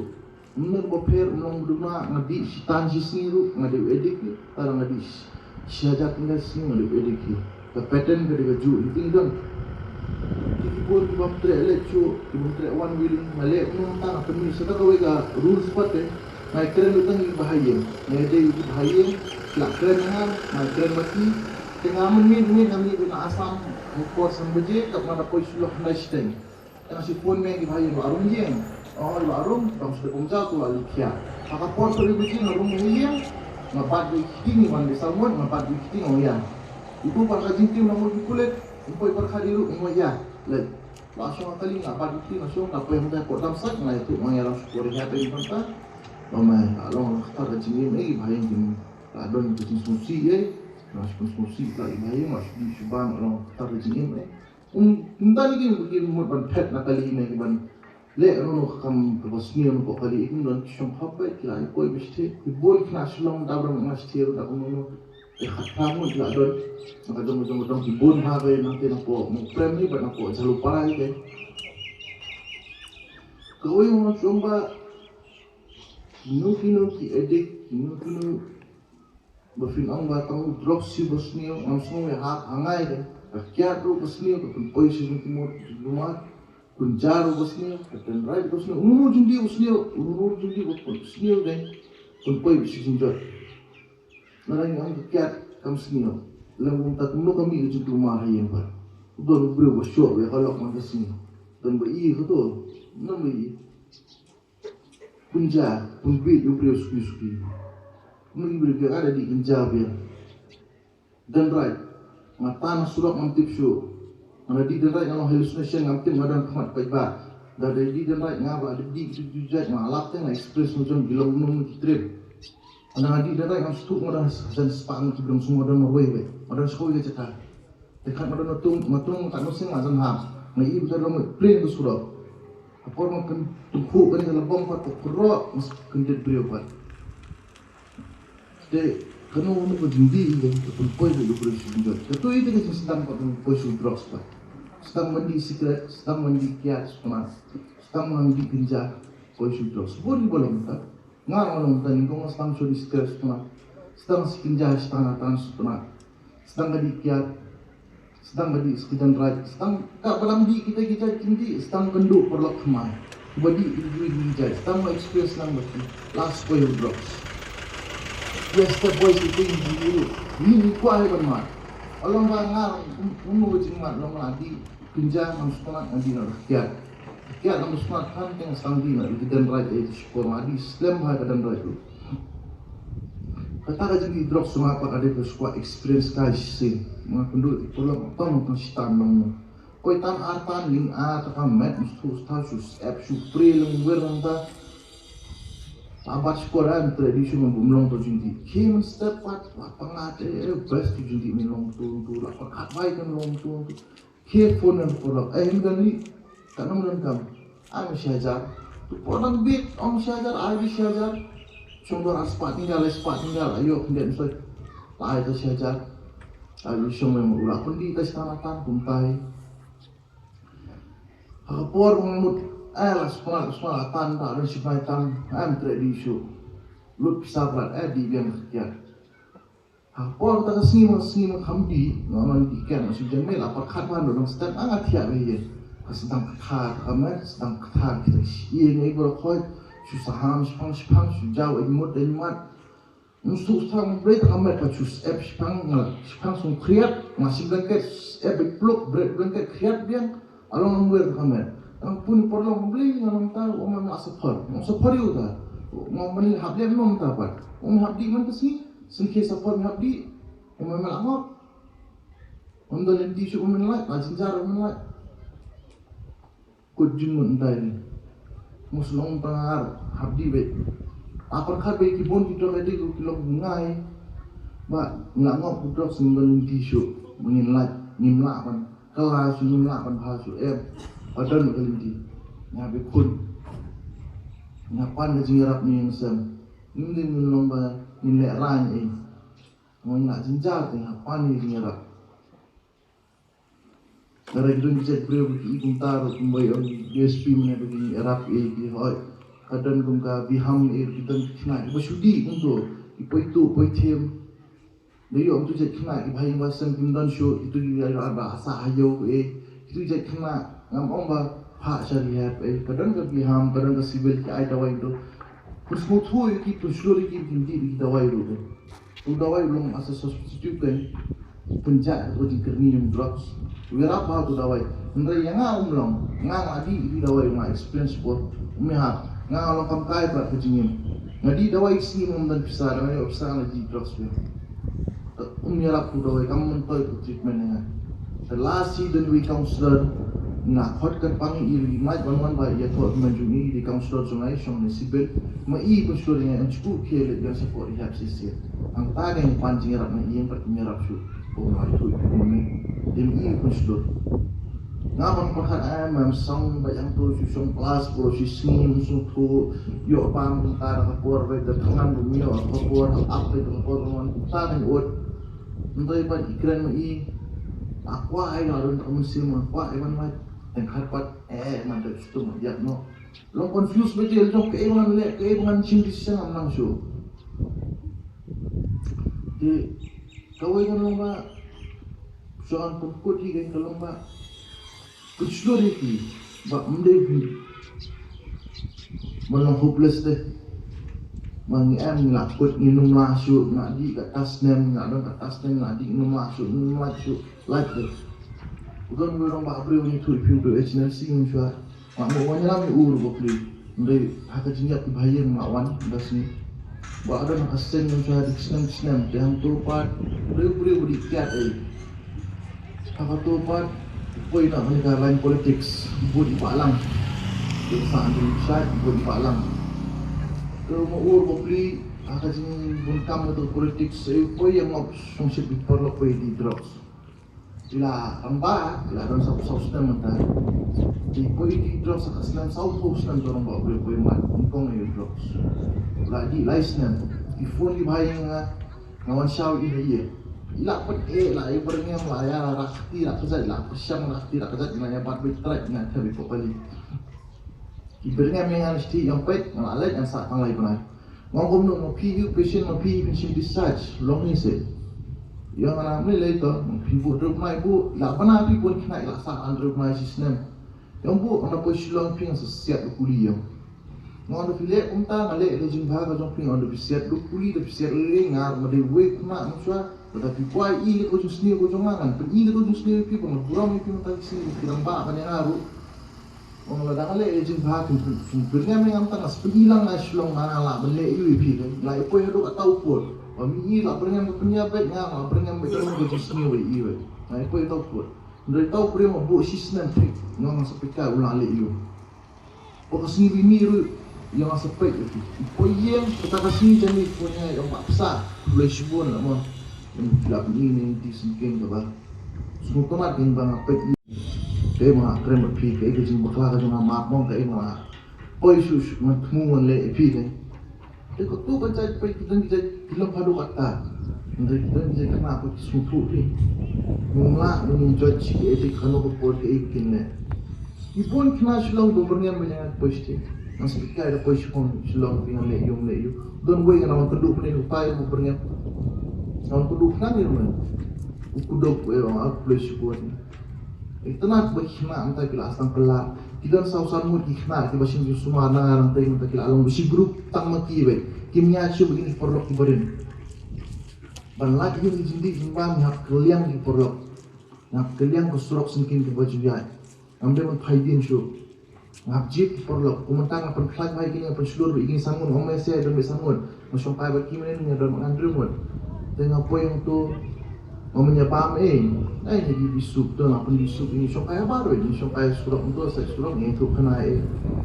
Mynno ba pher, ym long ba duna, nga dih shi tan shi sngi ruh nga dei u addict hi. Tara nga dih shi, shi hajar tynrai shi sngi nga dei u addict hi. Ka pattern ka dei kajuh hi, te don. Ki, ki bun ki bym treh leit shuh, ki bym treh wan willing, nga leh kumno mynta, nga pynmih sa kawei ka rules pat te. Nga kren ruh tang ïa ki bahaïing, nga dei ïa ki bahaïing, la kren nga, nga kren bad ki. Te nga mynmiet mynmiet nga mih na Assam ha ka por san baje, katba nga da poi sha lok khyndai shiteng. Te nga shu phone biang ïa ki bahaïing, ba rung ïing. Oh, ba rung, dang shu dep ym jaw, to la leit khiah. Ha ka por saw baje nga rung ha ïing, nga bat ïa ki khyndiat, wan dei salmon, nga bat ïa ki khyndiat, nga ïa. Uto pat ka jingtim na mut ki pulit, ym poi pyrkhat ïa ruh, nga ïa. Leit. La shong ha kali, nga bat ïa ki khyndiat, nga shong, nga poi hangta hapoh dump site, nga ïathuh, nga ïa, la shu poi rehab ïa hangta. Ba ma la long kata ka jingim, eh, ki bahaïing kin, la don ka jingsngewsih, eh. La shu sngewsih, la ki bahaïing, la shu dih shu bam, la long kata ka jingim, eh. Um, kumta ne ki, ki mut ban phet na kali ne ki ban leh ruh noh ka kam kaba sniew na ka kali, ki don ki shong khap beit, ki la ïakoi beit shatei, ki bun ki khynnah Shillong da ban nga shatei ruh da kumno noh. Te khatphra ngut ki la don. Na ka jong ka jong ka jong ki bun bha beit nangtei napoh Mawprem hi bad napoh Jhalupara hi te. Kawei nga ong ba kino kino ki addict, kino kino Ba phin ong ba tang u drugs hi ba sniew, ngam sngew ïa ha, ha nga ïa ka. Ka kiad ruh ka sniew, ka pynpoi sha jong ki mut, jong ki mut. Kynja ruh ba sniew, ka dendrite ruh ba sniew. Uno uno jingdih ba sniew, uno uno jingdih ba sniew dei. Pynpoi sha jingjot. Lada ngi ong ka kiad kam sniew. Lem kumta kumno ka mih ka jingkulmar ha ïing pat. Don u briew ba shoh ïa ka lok man ka sniew. Don ba ïohi kato. Don ba ïohi. Kynja, pynbieit ïa u briew suki suki. Kumno u briew biang, ah, da dih kynja biang. Dendrite, nga tan ha surok ngam tip shuh. Nga da dih dendrite nga long hallucination ngam tip, nga don khmat paidbah. Da dih dendrite nga ba da dih dih dih jait nga lap te nga express nga jong ki long nong ki trip. Nga da dih dendrite ngam sngewthuh, nga don hajan spah ngut ki briew sngewthuh, nga don marwei wei. Nga don shkoi ka jaka. Te kat ma don atung, ma tung kat ma sing ma jan hap. Ma i bita long plane ka surok. Apor ma kan tungkhu kani ka labong pat ka pyrok, mas kan det briew pat. Te kano kano ka jingdih i ka pynpoi ka pynpoi shu jot. Ka tu i te ka jingsdang pat pynpoi shu drugs pat. Sdang ban dih cigarette, sdang ban dih kiad shu pynah. Sdang ban dih kynja, poi shu drugs. Bun i ba long ta. Nga nga long ta nyngkong nga sdang shu dih cigarette shu pynah. Sdang shi kynja shi tang na tang shu pynah. Sdang ka dih kiad, sdang ka dih ski dendrite, sdang ka ba dang dih kita kita jingdih, sdang kynduh paralok thymmai. Ba dih dih dih dih jai, sdang ba experience lang ba ki last boy of drugs. Yes, step boys itu yang dih dulu. Ni ni kuah ban mat. Along ba nga um um jingmat long la dih kynja ngam sdang ngam dih na kiad. Kiad ngam smat kan teng sdang dih na ki dendrite eh, shkor ma dih slem bha ka dendrite ruh. Kata ka jingdih drugs shu nga pat ka dei ka shu kwah experience kai shisien. Nga kynduh ïa ki paralok tang tang shi tan long mo. Koi tan ar tan ling ar ta ka met must shu sta shu sep shu pre leng wer nang ta. Abat shkor an treh dih shu ngam bym long to jingdih. Ki men step pat la pangat eh, eh, best to jingdih men long tu tu la pangat bai kan long tu tu. Ki phone ngan paralok, eh, ym don ri, katno ym don kam. Ai ma shi hajar. Tu por nang bit, ong shi hajar, ai bit shi hajar. Shong dor ar spah tynjar, lai spah tynjar, ayo khyndiat ym soi. Lai ta shi hajar. Ai bit shong mem ula pyndi ta shi tang atan kumtai. Ha ka por ngan mut, eh, la spah, la spah atan ta don shi bai tang, ai ym treh dih shuh. Lut pisa bad, eh, dih biang ka kiad. Ha por ta ka sngi ma sngi ma kham dih, nga man dih ken ma shu jan mel, a par khat ban dong step, a nga thiah ba ïa. Ka sdang ka tha ka met, sdang ka tha kita shi ïa ngai bro khoi, shu saham shipang shipang, shu jaw ai mut ai mat. Ngu suk sdang blei ta ka met ka shu sep shipang nga, shipang sung khriat, nga shi blanket, sep ai pluk, bret blanket khriat biang, along ang wer ta ka met. Ang pun por long blei nga nang ta, wa man nga sa por, nga sa por ïa ta. Ngam mane hap leh mo mynta pat. Um hap dih man ka sngi. Sngewkhia sa por um hap dih. Um mane la ngop. Um don lynti shuh um mane lait. La jynjar um mane lait. Kut jingmut ndai ni. Mus long pangar hap dih beit. A pyrkhat beit ki bun ki drug addict ki long ngai. Ba nga ngop ki drug sngewbha lynti shuh. Ngin lait ngim lah ban kylla shuh ngim lah ban bha shuh em. Ba don ka lynti. Nga beit khun. Nga pan ka jingïarap ni ïa nga sem. Ngim dei ngin long ba ngin leh rang ei. Nga nga jynjar te nga pan ïa ka jingïarap. Lada ki don ki jait briew ba ki i kumta ruh kumba ïa u D S P mynne ba ki ïarap ïa ki hoi. Ka don kum ka Biham ïa ki don ki khynnah kiba shu dih kumto. Ki poi tuh poi them. Da ïoh kumtu jait khynnah kiba ha ïing ba sem kim don shuh kitu ki ïa ba sah ha ïew ïa kitu jait khynnah ngam ong ba phah sha rehab ïa ka don ka Biham ka don ka Civil ki ai dawai kumto. Pun sngewthuh ïa ki pun shlur ïa ki ba kin dih da ki dawai ruh. Tu dawai u long as a substitute ka pynjah ka jingkyrni ïa drugs. U ïarap bha tu dawai. Hynrei ïa nga um long. Nga nga dih ïa ki dawai nga experience por. Um ïa nga nga long kam kai bad ka jingim. Nga dih dawai ki sngi ngam don pisa dang ïoh pisa nga dih drugs phi. Um ïarap tu dawai kam myntoi tu treatment ïa nga. Te last season wi counselor nga khot ka pang i ri mai ban wan ba ïa thok man jong i di counselor jong ai shong ne Civil ma i counselor nga an sku ke le jan support rehab sisi. Ang ta ne pan jing rap na i yang pat ïarap shu. Ko ma tu ni. Dem i counselor. Nga ban pakat ai mam song ba yang tu shu shong class ko shi sngim shu tu yo pam ta da ka por ba da tangan bu mio ka por ap da ka por man ta ne ot. Ndai pat i kren ma i. Akwa ai la don ka mynsiem akwa ai ban mai. Teng khat pat eh man da stu ma yak no. Long confuse ba jel jong ka ai ban le ka ai ban shim di siang am nang shu. Di kawai kan long ba. Soan pun kut i kan long ba. Putslur ïa ki ba ym dei phi. Ba long hopeless de. Ba ngi em ngi la kut ngi num la shu nga dih ka tasnem nga dong ka tasnem nga dih num la shu num la shu lait de. Udon ngi dong ba briew ngi thui phi u do H N L C ngi shu. Nga mo wan lam ur ba pli. Ndei ha ka jingïap ki ba ïeng nga wan ba sni. Ba dong ha ka seng ngi shu ha dik snem snem te hang tu pat. Briew briew ba dik kiat ei. Haba tu pat poi na ka line politics bud i palang. Di sa di sa bud i palang. Ke ma ur ba pli ha ka jingbun kam tu politics ei poi ïa ngop sngewsih i paralok poi di drugs. Ila ramba ila don sa sa snem mynta. Di poi di drugs ha ka snem sa u snem tu ramba poi poi mat kong ïa drugs. La di lai snem. Di phone di bai nga Nga wan shaw i na ye. I la pet e la i berngem la ya rakti la kejat la pesiang rakti la kejat nga ya bat bit tret nga tabi ko kali. I berngem yang an sti yang pet nga la let yang sa tang lai penai. Ngom kom no ma pi yu patient ma pi yu patient discharge long ni se. Yang ana mle lai to ma pi bu drup nai bu la bana pi pun kena la sa an drup nai si snem. Yang bu ana poi Shillong pi yang sa siat kuli yang. Nga da phi leh kumta nga leh ka jingbha ka jong phi nga da phi siat duk kuli da phi siat leh nga ma dei wei kumta nga shuwa da phi kwai i ka jingsniew ka jong nga ngan pyn i ka jingsniew phi ba nga burom i phi mynta ki sngi phi dang ba ka ne nga ruh. Ong la da nga leh ka jingbha phi phi phi nga me ngam ta nga pyn i lang nga shlong nga la ban leh i phi ka la i poi haduh ka tau por ba mi i la pyn ngam ka pyn ya bet nga la pyn ngam bet ka jingsniew i wei nga i poi tau por. Ndai tau por ma bu shi snem phi nga nga sa pika u la leh i. Ba ka sngi bi mi ruh ïa nga sa peit ïa ki. Poi ïeng kata ka sngi jani poi ïa nga ïa nga psa. Pulai shibun la mo. Ïa nga pila pini ni di sengkeng ka ba. Semua tomat ïa nga ba nga peit ïa. Kaei ba nga kren bad phi kaei ka jingbakla ka jong nga map mo kaei ba nga poi shu shu nga thmu ngan leh ïa phi kaei. Te ko tu ka jait peit ki don ki jait ki long haduh kata. Ki don ki jait khynnah ko ki sngewthuh phi. Ngim lah ngim judge ki edik kano ka por kaei kin leh. Ki bun khynnah Shillong ba byrngem ba ïa poi shtei. Nga speaker da poi Shillong, Shillong phi ngan leh ïung leh ïung. Don wei nga wan kynduh pynïaid u pai ba byrngem. Nga wan kynduh khynnah ïa ruh. U kuduk wei ong aku poi Shillong. Itynnat ba ki khynnah mynta ki la sdang kylla. Ki don saw san ngut ki khynnah kiba shim ki sumar na ngarang teng mynta ki la long ba shi group tang ma ki wei. Kim ïaid shuh ba kine ki paralok kiba rim. Ban lait ïa ki jingdih jingbam ngi hap kylliang ki paralok. Ngi hap kylliang ka surok syngkien kaba ju ïaid. Ngam dei ban phai dien shuh. Nga hap jied ki paralok, kumta nga pynkhlaiñ bha ïa kine, nga pynshlur bha ïa kine san ngut, nga ong me seh don beit san ngut. Nga shongkai bad ki mynne nga don beit hynriew ngut. Te nga poi hangto, nga myn ïa bam eh. Ai ne bi bisuk to, nga pynbisuk ïa ngi shongkai habar beit, ngi shongkai surok hangto, sa surok ngi ïathuh khana eh.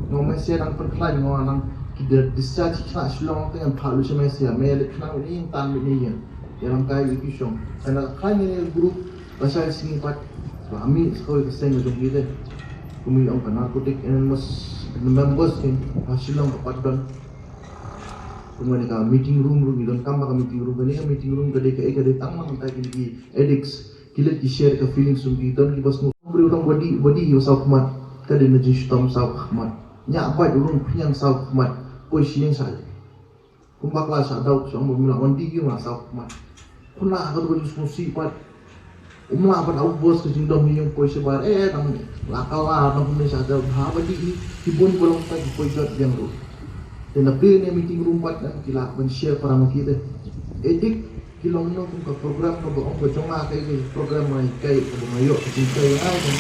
Nga ong me seh dang pynkhlaiñ, nga nang ki da discharge ki khynnah Shillong, te ngan phah lut sha me seh, me leit khnang beit ne ïing, tan beit ne ïing. Ïalam kai beit ki shong. Kane ka khlaiñ ne group, lashai sngi pat ba mih sa kawei ka seng ka jong ki te. Kum i ong ka Narcotic Anonymous members kin ha Shillong ka pat don. Kum kane ka meeting room ruh ngi donkam ba ka meeting room, kane ka meeting room ka dei kaei, ka dei tang namar mynta kine ki addicts ki leit ki share ka feelings jong ki, don kiba sngewthuh briew tang ba dih ba dih ba saw khmat, ka dei na jingshitom saw khmat. Ñiah bait u rung phniang saw khmat. Poi sha ïing sa Kumba kla shah daw shong ba mla wan dih ïing la saw khmat. Khunnah ka dei ba jingsngewsih pat. Um lah ban au bos ka jingdom ïing poi shabar eh tang la ka la nong kumne shah daw ha ba dih ïing ki bun ba long ta ki poi jot biang ruh. Te na phi ne meeting room pat nang ki lah ban share para ma ki te. Edik ki long no kum ka program ka ba ong ka jong nga ka ïa program ma ka ïa ka ba ma ïoh ka jingkai ïa nga.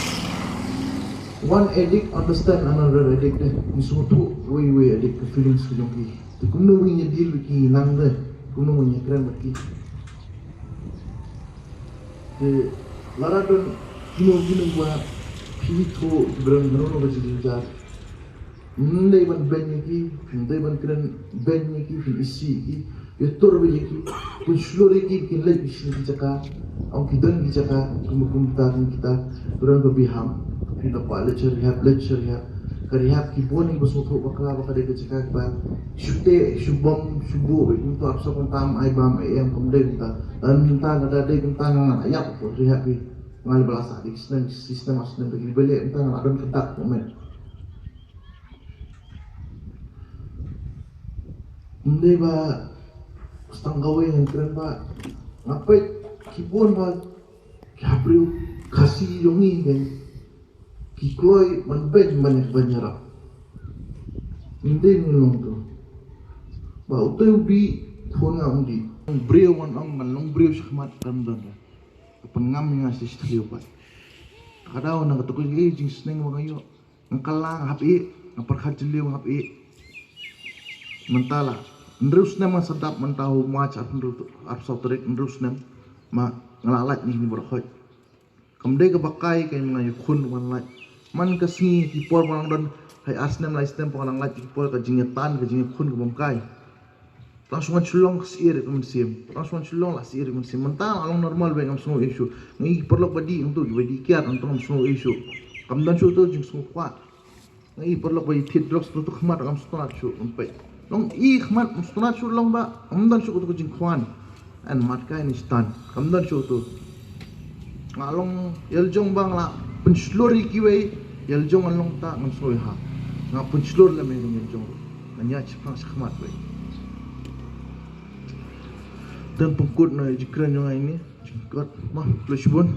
One addict understand another addict te. Ngi sngewthuh wei wei addict ka feelings ka jong ki. Te kumno ngin ïa deal bad ki nang de, kumno ngin ïa kren bad ki. Te lada don kino kino ba phi thoh ki briew, kino kino ba jynjar. Ym dei ban beiñ ïa ki, ym dei ban kren beiñ ïa ki, phin isih ïa ki, ïa tur beiñ ïa ki, pynshlur ïa ki, kin leit beit sha ki jaka. Ong ki don ki jaka kumta kumta, kum kita, ka don ka biham. Phi da kwah leit sha rehab, leit sha rehab. Ka rehab ki bun ki ba sngewthuh bakla ba ka dei ka jaka ba shu teh, shu bom, shu buh, kumta ap sop kumta, ai bam ai em, kam dei kumta. Lada mynta lada dei kumta nga ngan ïap rehab hi. Nga la ba la sah dei snem, snem ar snem, dei ki ba leh kumta nga la don ka dak kumne. Ym dei ba stang kawei ngan kren ba nga peit ki bun ba ki ha briew Khasi jong ngi kan ki kloi ban beiñ ban ban ïarap. Ym dei ngi long to. Ba utei u dih, phone nga ym dih. Briew ngan ong ngan long briew shakhmat kan don. Ka pynngam ïa nga shi shtiew pat. Ka daw na kata ka jingsneng ba nga ïoh. Nga kylla nga hap ïeh, nga pyrkhat jylliew nga hap ïeh. Mynta la hynriew snem nga sa dap mynta u March arphew, arphew saw tarik hynriew snem. Ma nga la lait ni ni baroh khoit. Kam dei kaba kai ka ïa nga ïakhun ban lait. Man ka sngi ki por ba nga dang don hai ar snem lai snem ba nga dang lait ki por ka jingïatan ka jingïakhun ka bym kai. Tang shu ngan shu long ka syier ka mynsiem. Tang shu ngan shu long la syier ka mynsiem. Mynta nga long normal bad ngam sngew issue. Nga i ki paralok ba dih hangto kiba dih kiad hangto ngam sngew issue. Kam don shuh to jingsngewkwah. Nga i paralok ba i thied drugs to to khmat ngam sngewtynnat shuh ngam peit. Long i khmat ngam sngewtynnat shuh long ba ngam don shuh to ka jingkhwan. An mat kai ni stan. Kam don shuh to. Nga long ïaljong ba nga la pynshlur ïa kiwei, ïaljong nga long ta ngam sngew ha. Nga pynshlur lem ïa ïaljong ruh. Nga ñiah shipang shakhmat wei. Don pynkut na jingkren jong nga ini, jingkot, ma, khublei shibun.